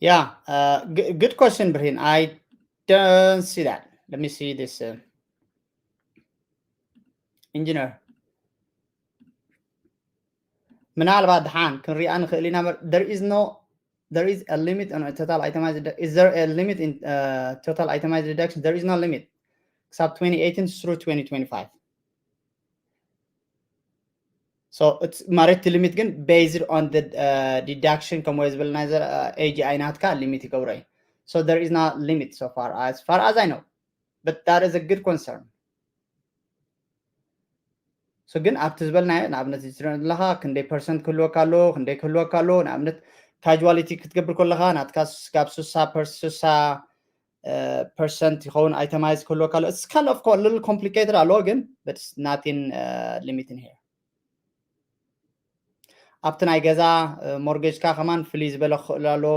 Yeah, uh, g- good question, Brahim. I don't see that. Let me see this. Uh, engineer. ምናልባት ድሓን ክንሪኣ ንኽእል ኢና። There is no, there is a limit on total itemized. Is there a limit in uh, total itemized deduction? There is no limit. Except twenty eighteen through twenty twenty-five. So it's ማለት limit ግን based on the uh, deduction ከም ወይ ዝበልና ዘ uh, A G I ናትካ limit ይገብሮ እዩ። So there is not limit so far as far as I know. But that is a good concern. So ግን ኣብቲ ዝበልናዮ ንኣብነት ዝትረን ዘለኻ ክንደይ ፐርሰንት ክህልወካ ኣለዎ፣ ክንደይ ክህልወካ ኣለዎ። ንኣብነት ካጁዋሊቲ ክትገብር ከለኻ ናትካ ካብ ስሳ ፐርስ ስሳ ፐርሰንት ይኸውን። Itemize ክህልወካ ኣሎ። It's kind of a little complicated ኣለዎ ግን but it's nothing uh, limiting here። ኣብቲ ናይ ገዛ ሞርጌጅካ ከማን ፍልይ ዝበለ ክኽእሉ ኣለዎ።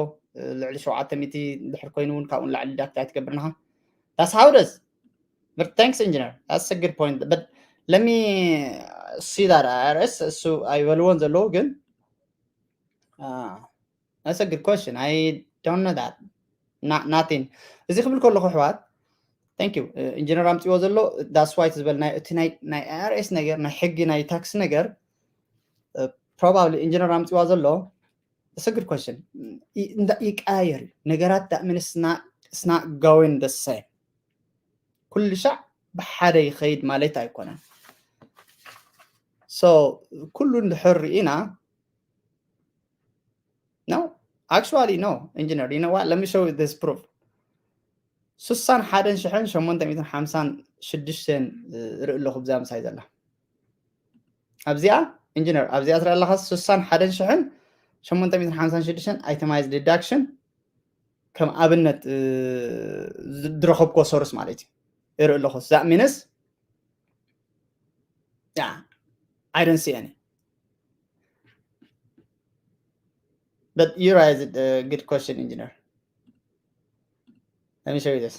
ልዕሊ ሸውዓተ ሚእቲ ድሕር ኮይኑ እውን ካብኡ ንላዕሊ ዳክት ኣይትገብርንኻ። That's how it is. But thanks, engineer. That's a good point. But let me see that I R S እሱ ኣይበልዎን ዘለዉ ግን uh, that's a good question. I don't know that. Not, nothing. እዚ ክብል ከለኹ ኣሕዋት thank you ኢንጂነር ኣምፅዎ ዘሎ that's why ዝበልናዮ እቲ ናይ ናይ I R S ነገር ናይ ሕጊ ናይ ታክስ ነገር probably ኢንጂነር ኣምፅዋ ዘሎ it's a good question። ይቀያየር እዩ ነገራት። That means it's not going the same። ኩሉ ሻዕ ብሓደ ይኸይድ ማለት ኣይኮነን። So ኩሉ እንድሕር ርኢና no, actually no, ኢንጂነር you know what, let me show you this proof። ስሳን ሓደን ሽሕን ሸሞንተ ሚእትን ሓምሳን ሽዱሽተን ርኢ ኣለኹ ብዛ ምሳይ ዘላ ኣብዚኣ ኢንጂነር ኣብዚኣ ትርኢ ኣለኻ። ስሳን ሓደን ሽሕን ሸሞንተ ሚእትን ሓምሳን ሽዱሽተን itemized deduction ከም ኣብነት ዝረኸብኮ ሶርስ ማለት እዩ። ይርኢ ኣለኹ። That means yeah, I don't see any. But you raised a good question, engineer. Let me show you this.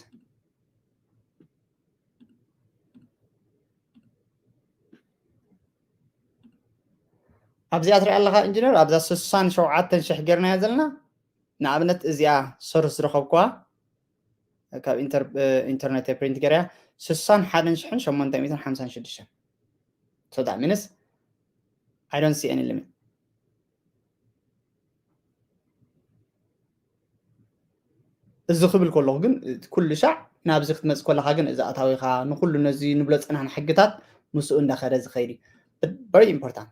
ኣብዚኣ ትሪኣ ኣለኻ ኢንጂነር ኣብዛ ስሳን ሸውዓተን ሽሕ ጌርናያ ዘለና ንኣብነት እዚኣ ሶርስ ዝረኸብኩዋ ካብ ኢንተርኔት ፕሪንት ገርያ ስሳን ሓደን ሽሕን ሸሞንተ ሚእትን ሓምሳን ሽዱሽተን። So that means I don't see any limit። እዚ ክብል ከለኹ ግን ኩሉ ሻዕ ናብዚ ክትመፅእ ከለኻ ግን እዚ ኣታዊኻ ንኩሉ ነዚ ንብሎ ፀናሕና ሕግታት ምስኡ እንዳኸደ ዝኸይድ እዩ። Very important።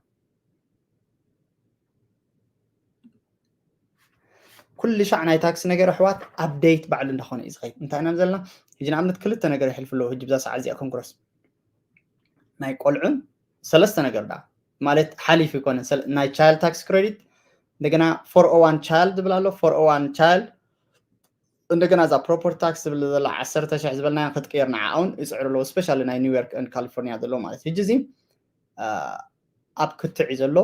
ኩሉ ሻዕ ናይ ታክሲ ነገር ኣሕዋት ኣፕዴት ባዕሉ እንዳኾነ እዩ ዝኸይድ። እንታይ ኢና ዘለና ሕጂ ንኣብነት ክልተ ነገር ይሕልፍ ኣለዎ። ሕጂ ብዛ ሰዓት እዚኣ ኮንግረስ ናይ ቆልዑን ሰለስተ ነገር ዳ ማለት ሓሊፍ ይኮነ ናይ ቻይልድ ታክስ ክሬዲት እንደገና four oh one child ዝብል ኣሎ። Four oh one child እንደገና እዛ property tax ዝብል ዘላ ዓሰርተ ሽሕ ዝበልናያ ክትቅየር ንዓኣ እውን ይፅዕሩ ኣለዉ። Especially ናይ New York and California ዘለዉ ማለት እዩ። ሕጂ እዚ ኣብ ክትዕ እዩ ዘሎ፣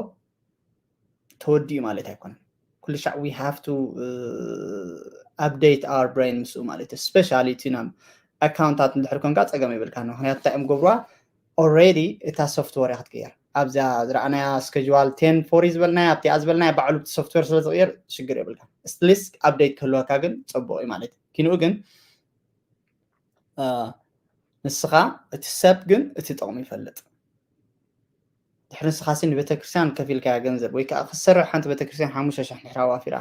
ተወዲኡ ማለት ኣይኮነን። ኩሉ ሻዕ we have to update our brain ምስኡ ማለት እዩ። Especially እቲ ናብ ኣካውንታት እንድሕር ኮንካ ፀገም የብልካ። ምክንያቱ እንታይ እዮም ገብርዋ? Already እታ software እያ ክትቅየር። ኣብዛ ዝረኣናያ schedule ten forty ዝበልናያ ኣብቲኣ ዝበልናያ ባዕሉ እቲ software ስለ ዝቕየር ሽግር የብልካ። At least update ክህልወካ ግን ፅቡቕ እዩ ማለት እዩ። ኪንኡ ግን ንስኻ እቲ ሰብ ግን እቲ ጥቕሚ ይፈልጥ። ድሕሪ ንስኻሲ ንቤተክርስትያን ከፊልካያ ገንዘብ ወይ ከዓ ክትሰርሕ ሓንቲ ቤተክርስትያን ሓሙሽተ ሽሕ ንድሕር ኣዋፊራ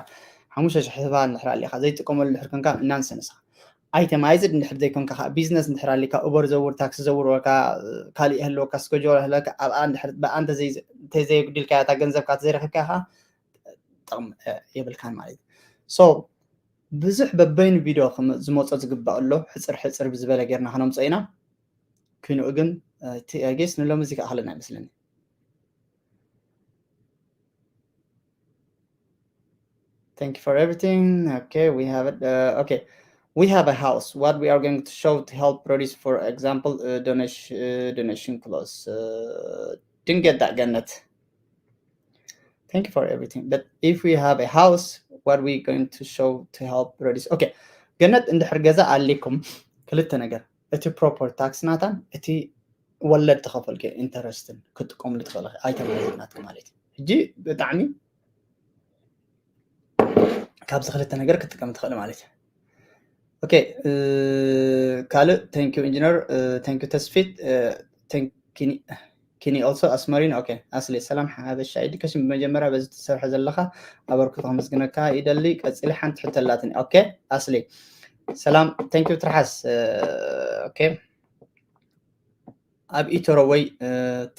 ሓሙሽተ ሽሕ ህባ እንድሕር ኣሊኻ ዘይጥቀመሉ ድሕር ኮንካ እናንሰ ንስኻ itemized እንድሕር ዘይኮንካ ከዓ ቢዝነስ እንድሕር ኣሊካ ኡበር ዘውር ታክሲ ዘውር ወልካ ካልእ ይህልወካ ስከጆ ህለካ ኣብኣ እንድሕር ብኣ እንተዘይጉዲልካያ እታ ገንዘብካ ተዘይረኪብካ ከዓ ጥቕሚ የብልካን ማለት እዩ። So ብዙሕ በበይኑ ቪድዮ ዝመፆ ዝግባእ ኣሎ። ሕፅር ሕፅር ብዝበለ ጌርና ከነምፀ ኢና። ክንኡ ግን ጌስ ንሎሚ እዚ ክኣኽለና ይመስለኒ። Thank you for everything. Okay, we have it. Uh, okay, we have a house. What we are going to show to help produce, for example, uh, donation, uh, donation clause. Uh, didn't get that, Gannet. Thank you for everything. But if we have a house, what we going to show to help produce? Okay, ገነት እንድሕር ገዛ ኣሊኩም ክልተ ነገር፣ እቲ property tax ናታን እቲ ወለድ ተኸፈልከ ኢንተረስትን ክትጥቀምሉ ትኽእል ኣይተማለትናትኩም ማለት እዩ። ሕጂ ብጣዕሚ ካብዚ ክልተ ነገር ክትጥቀም ትኽእል ማለት እዩ። Okay, ካልእ thank you ኢንጂነር፣ thank you ተስፊት፣ thank you Kini also ኣስመሪን። Okay ኣስሊ ሰላም ሓበሻ ኤዱኬሽን፣ ብመጀመርያ በዚ ትሰርሖ ዘለኻ ኣበርክቶ ከመስግነካ ይደሊ። ቀጺለ ሓንቲ ሕቶ ኣላትኒ። Okay ኣስሊ ሰላም፣ thank you ትርሓስ። Okay ኣብ ኢቶሮ ወይ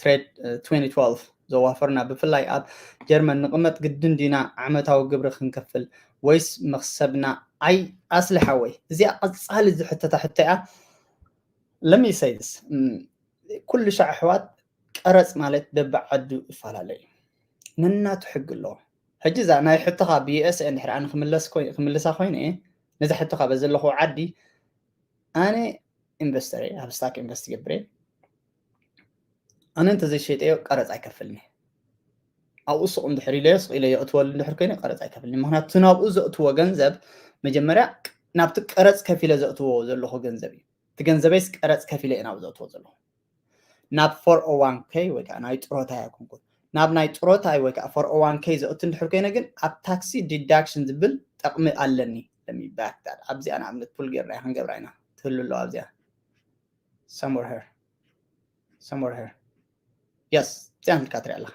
ትሬድ twenty twelve ዘዋፈርና ብፍላይ ኣብ ጀርመን ንቕመጥ ግድን ዲና ዓመታዊ ግብሪ ክንከፍል ወይስ መኽሰብና? ኣይ ኣስሊ ሓወይ እዚኣ ቀጻሊ ዝሕተታ ሕቶ እያ። Let me say this ኩሉ ሻዕ ኣሕዋት ቀረፅ ማለት በብዓዱ ይፈላለ እዩ። ነናቱ ሕጊ ኣለዎ። ሕጂ እዛ ናይ ሕቶኻ ብዩኤስኤ እንድሕር ኣነ ክምለስ ኮይ- ክምልሳ ኮይነ ነዛ ሕቶኻ በዚ ዘለኹ ዓዲ ኣነ ኢንቨስተር እየ፣ ኣብ ስታክ ኢንቨስት ይገብር እየ። ኣነ እንተዘይሸጠዮ ቀረፅ ኣይከፍልን እየ። ኣብኡ ሱቕ እንድሕር ኢለዮ ስቕ ኢለዮ እትወሉ እንድሕር ኮይነ ቀረፅ ኣይከፍልን እየ። ምክንያቱ እቲ ናብኡ ዘእትዎ ገንዘብ መጀመርያ ናብቲ ቀረፅ ከፊለ ዘእትዎ ዘለኹ ገንዘብ እዩ። እቲ ገንዘበይስ ቀረፅ ከፊለ እየ ናብኡ ዘእትዎ ዘለኹ። ናብ ፎር ኦ ዋን ኬ ወይ ከዓ ናይ ጥሮታ ኣይኮንኩን። ናብ ናይ ጥሮታ ወይ ከዓ ፎር ኦ ዋን ኬ ዘእቱ እንድሕር ኮይነ ግን ኣብ ታክሲ ዲዳክሽን ዝብል ጠቕሚ ኣለኒ። Let me back that ኣብዚኣ ንኣብነት ፑል ጌርና ክንገብራ ኢና ትህሉ ኣለዋ ኣብዚኣ somewhere here somewhere here yes እዚኣ ንልካ ትሪኣ ኣለኻ።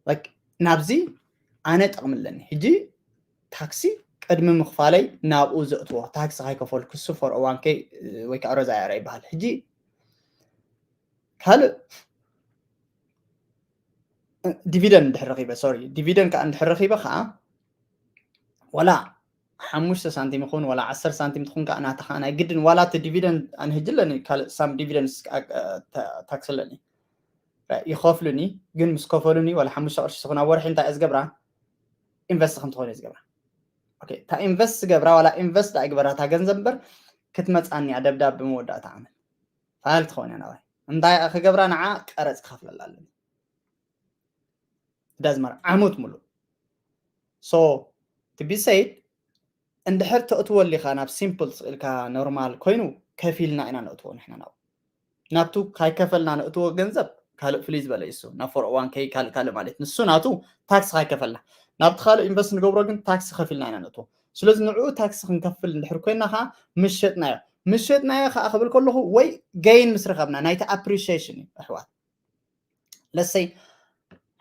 Like ናብዚ ኣነ ጠቕሚ ኣለኒ። ሕጂ ታክሲ ቅድሚ ምኽፋለይ ናብኡ ዘእትዎ ታክሲ ከይከፈልኩ እሱ ፎር ኦ ዋን ኬ ወይ ከዓ ሮዛ ያራ ይበሃል። ሕጂ ካልእ ዲቪደንድ እንድሕር ረኺበ ሶሪ ዲቪደንድ ከዓ እንድሕር ረኺበ ከዓ ዋላ ሓሙሽተ ሳንቲም ይኹን ዋላ ዓሰርተ ሳንቲም ትኹን ከዓ ናታ ከዓ ናይ ግድን ዋላ እቲ ዲቪደንድ ኣነ ሕጂ ኣለኒ ካልእ ሳም ዲቪደንድ ታክስ ኣለኒ ይኸፍሉኒ ግን ምስ ከፈሉኒ ዋላ ሓሙሽተ ቅርሺ ትኹን ኣብ ወርሒ እንታይ እየ ዝገብራ ኢንቨስት ከም ትኾነ እየ ዝገብራ እታ ኢንቨስት ዝገብራ ዋላ ኢንቨስት ዳኣ ይግበራ እታ ገንዘብ እምበር ክትመፃኒ እያ ደብዳብ ብመወዳእታ ዓመት ፋይል ትኸውን እያ ናባይ እንታይ ክገብራ ንዓ ቀረፅ ክኸፍለላ ኣለኒ ዳዝማር ዓመት ሙሉእ so to be said እንድሕር ተእትወሉ ኢኻ ናብ ሲምፕል ስቕ ኢልካ ኖርማል ኮይኑ ከፊልና ኢና ነእትዎ ንሕና ናብኡ ናብቱ ካይከፈልና ነእትዎ ገንዘብ ካልእ ፍልይ ዝበለ እዩ እሱ ናብ ፎር ኦ ዋን ኬ ካልእ ካልእ ማለት ንሱ ናቱ ታክስ ካይከፈልና ናብቲ ካልእ ኢንቨስት ንገብሮ ግን ታክስ ከፊልና ኢና ነእትዎ ስለዚ ንዕኡ ታክስ ክንከፍል እንድሕር ኮይና ከዓ ምሸጥናዮ ምሸጥናዮ ከዓ ክብል ከለኹ ወይ ገይን ምስ ረኸብና ናይቲ ኣፕሪሺዬሽን እዩ ኣሕዋት ለሰይ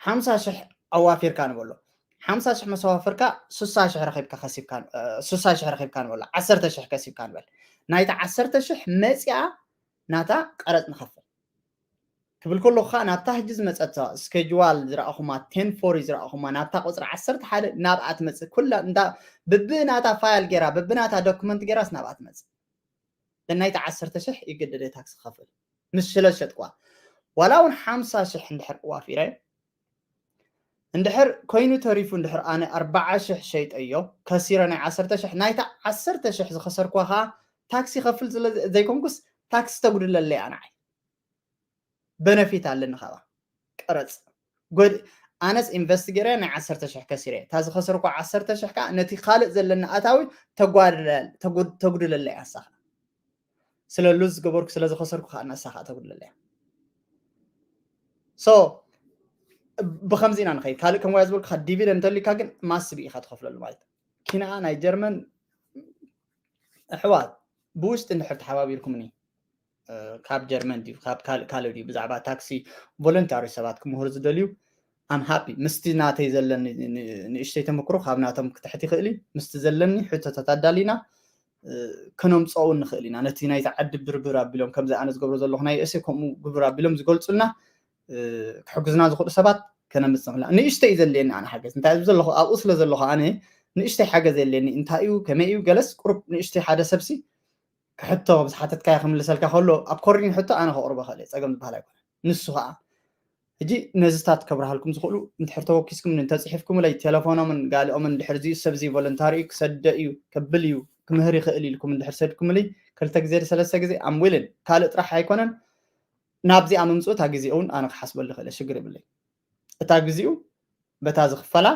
ሓምሳ ሽሕ ኣዋፊርካ ንበሎ ሓምሳ ሽሕ መሰዋፍርካ ስሳ ሽሕ ረኺብካ ከሲብካ ስሳ ሽሕ ረኺብካ ንበሎ ዓሰርተ ሽሕ ከሲብካ ንበል ናይታ ዓሰርተ ሽሕ መፂኣ ናታ ቀረፅ ንኸፍል ክብል ከለኹ ከዓ ናብታ ሕጂ ዝመፀት ስኬጅዋል ዝረኣኹማ ቴን ፎሪ ዝረኣኹማ ናብታ ቁፅሪ ዓሰርተ ሓደ ናብኣ ትመፅእ ኩላ እንዳ ብብናታ ፋይል ገይራ ብብናታ ዶክመንት ገይራስ ናብኣ ትመፅእ ናይታ ዓሰርተ ሽሕ ይግደደ ታክስ ክኸፍል ምስ ስለ ዝሸጥኩዋ ዋላ እውን ሓምሳ ሽሕ እንድሕር ዋፊረ እንድሕር ኮይኑ ተሪፉ እንድሕር ኣነ ኣርባዓ ሽሕ ሸይጠዮ ከሲረ ናይ ዓሰርተ ሽሕ ናይታ ዓሰርተ ሽሕ ዝኸሰርኳ ከዓ ታክሲ ከፍል ስለ ዘይኮንኩስ ታክሲ ተጉድለለይ ኣነ ዓይ በነፊት ኣለኒ ካባ ቀረፅ ኣነስ ኢንቨስት ገይረ ናይ ዓሰርተ ሽሕ ከሲረ እታ ዝኸሰርኳ ዓሰርተ ሽሕ ከዓ ነቲ ካልእ ዘለና ኣታዊ ተጉድለለይ ኣሳኻ ስለ ሉዝ ዝገበርኩ ስለ ዝኸሰርኩ ከዓ ነሳኻ ተጉድለለያ ሶ ብከምዚ ኢና ንኸይድ ካልእ ከም ዋያ ዝበልኩ ዲቪደንድ እንተሊካ ግን ማስቢ ኢኻ ትኸፍለሉ ማለት ኪንኣ ናይ ጀርመን ኣሕዋት ብውሽጢ እንድሕር ተሓባቢርኩምኒ ካብ ጀርመን ድዩ ካብ ካልእ ካልእ ድዩ ብዛዕባ ታክሲ ቮለንታሪ ሰባት ክምህሩ ዝደልዩ ኣም ሃፒ ምስቲ ናተይ ዘለኒ ንእሽተይ ተመክሮ ካብ ናቶም ክትሕት ይኽእል እዩ ምስቲ ዘለኒ ሕቶታት ኣዳሊና ከነምፀኡ ንኽእል ኢና ነቲ ናይቲ ዓዲ ብርብር ኣቢሎም ከምዚ ኣነ ዝገብሮ ዘለኹ ናይ እሰ ከምኡ ግብር ኣቢሎም ዝገልፁልና ክሕግዝና ዝኽእሉ ሰባት ከነምፅ ንኽእል ንእሽተይ እዩ ዘድልየኒ ኣነ ሓገዝ እንታይ ዘለኹ ኣብኡ ስለ ዘለኹ ኣነ ንእሽተይ ሓገዝ የድልየኒ እንታይ እዩ ከመይ እዩ ገለስ ቁሩብ ንእሽተይ ሓደ ሰብሲ ክሕቶ ብዝሓተትካዮ ክምልሰልካ ከሎ ኣብ ኮሪን ሕቶ ኣነ ከቕርቦ ክእል እየ ፀገም ዝበሃል ኣይኮነ ንሱ ከዓ ሕጂ ነዚታት ከብርሃልኩም ዝኽእሉ እንድሕር ተወኪስኩም እንተፅሒፍኩምለይ ቴሌፎኖምን ጋልኦምን እንድሕር እዚኡ ሰብ እዚ ቮለንታሪ እዩ ክሰደ እዩ ከብል እዩ ክምህር ይኽእል ኢልኩም እንድሕር ሰድኩምለይ ክልተ ግዜ ሰለስተ ግዜ ኣምዊልን ካልእ ጥራሕ ኣይኮነን ናብዚኣ ምምፅኡ እታ ግዜኡ እውን ኣነ ክሓስበሉ ይኽእል ሽግር ይብለይ እታ ግዜኡ በታ ዝኽፈላ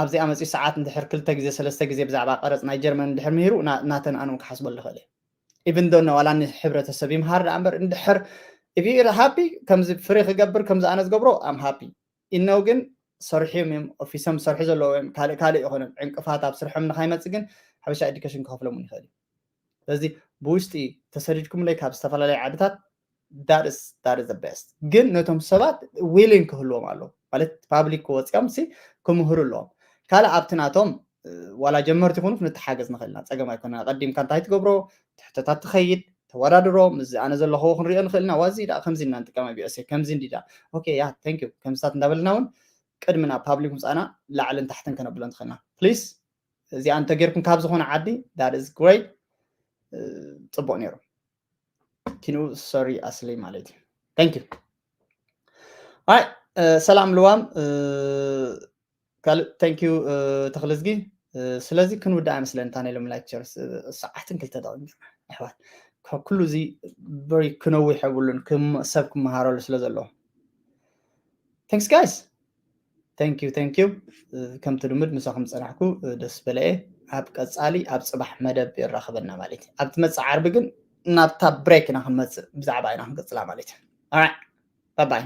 ኣብዚኣ መፅኡ ሰዓት እንድሕር ክልተ ግዜ ሰለስተ ግዜ ብዛዕባ ቀረፅ ናይ ጀርመን እንድሕር ምሂሩ ናተን ኣነ ክሓስበሉ ይኽእል ኢቨን ዶ ዋላ ንሕብረተሰብ ይምሃር ደኣ እምበር እንድሕር if you're happy ከምዚ ፍሪ ክገብር ከምዚ ኣነ ዝገብሮ I'm happy ኢነው ግን ሰርሑ እዮም ኦፊሶም ዝሰርሑ ዘለዎ እዮም ካልእ ካልእ ይኾነ ዕንቅፋት ኣብ ስርሖም ንካይመፅ ግን ሓበሻ ኤዱኬሽን ክኸፍሎም እውን ይኽእል እዩ ስለዚ ብውሽጢ ተሰዲድኩምለይ ካብ ዝተፈላለዩ ዓድታት that is that is the best ግን ነቶም ሰባት ዊሊንግ ክህልዎም ኣለዎ ማለት ፓብሊክ ክወፅኦም ሲ ክምህሩ ኣለዎም ካልእ ኣብቲ ናቶም ዋላ ጀመርቲ ይኹኑ ክንተሓገዝ ንኽእልና ፀገም ኣይኮነ ኣቀዲምካ እንታይ ትገብሮ ትሕተታት ትኸይድ ተወዳድሮ ምስዚ ኣነ ዘለኹዎ ክንሪኦ ንኽእልና ዋዚ ዳ ከምዚ ኢና ንጥቀመ ቢኦሴ ከምዚ እንዲ ዳ ኦኬ ያ thank you ከምዚታት እንዳበልና እውን ቅድሚ ናብ ፓብሊክ ምፃና ላዕልን ታሕትን ከነብሎ ንኽእልና ፕሊስ እዚኣ እንተጌርኩም ካብ ዝኾነ ዓዲ that is great ፅቡቅ ነይሩ ኪንኡ ሶሪ ኣስሊ ማለት እዩ thank you ኣይ ሰላም ልዋም ካልእ thank you ተኽልዝጊ ስለዚ ክንውዳእ ኣይመስለኒ እታ ናይ ሎም ላይክቸር ሰዓትን ክልተ ደቂቅ ኣሕዋት ኩሉ እዚ በሪ ክነዊሕ የብሉን ሰብ ክመሃረሉ ስለ ዘለዎ thanks guys thank you thank you ከምቲ ልሙድ ምሳኹም ዝፀናሕኩ ደስ በለየ ኣብ ቀፃሊ ኣብ ፅባሕ መደብ ይራኸበና ማለት እዩ ኣብ ትመፅእ ዓርቢ ግን ናብታ ብሬክ ኢና ክንመፅእ ብዛዕባ ኢና ክንቅፅላ ማለት እዩ ባባይ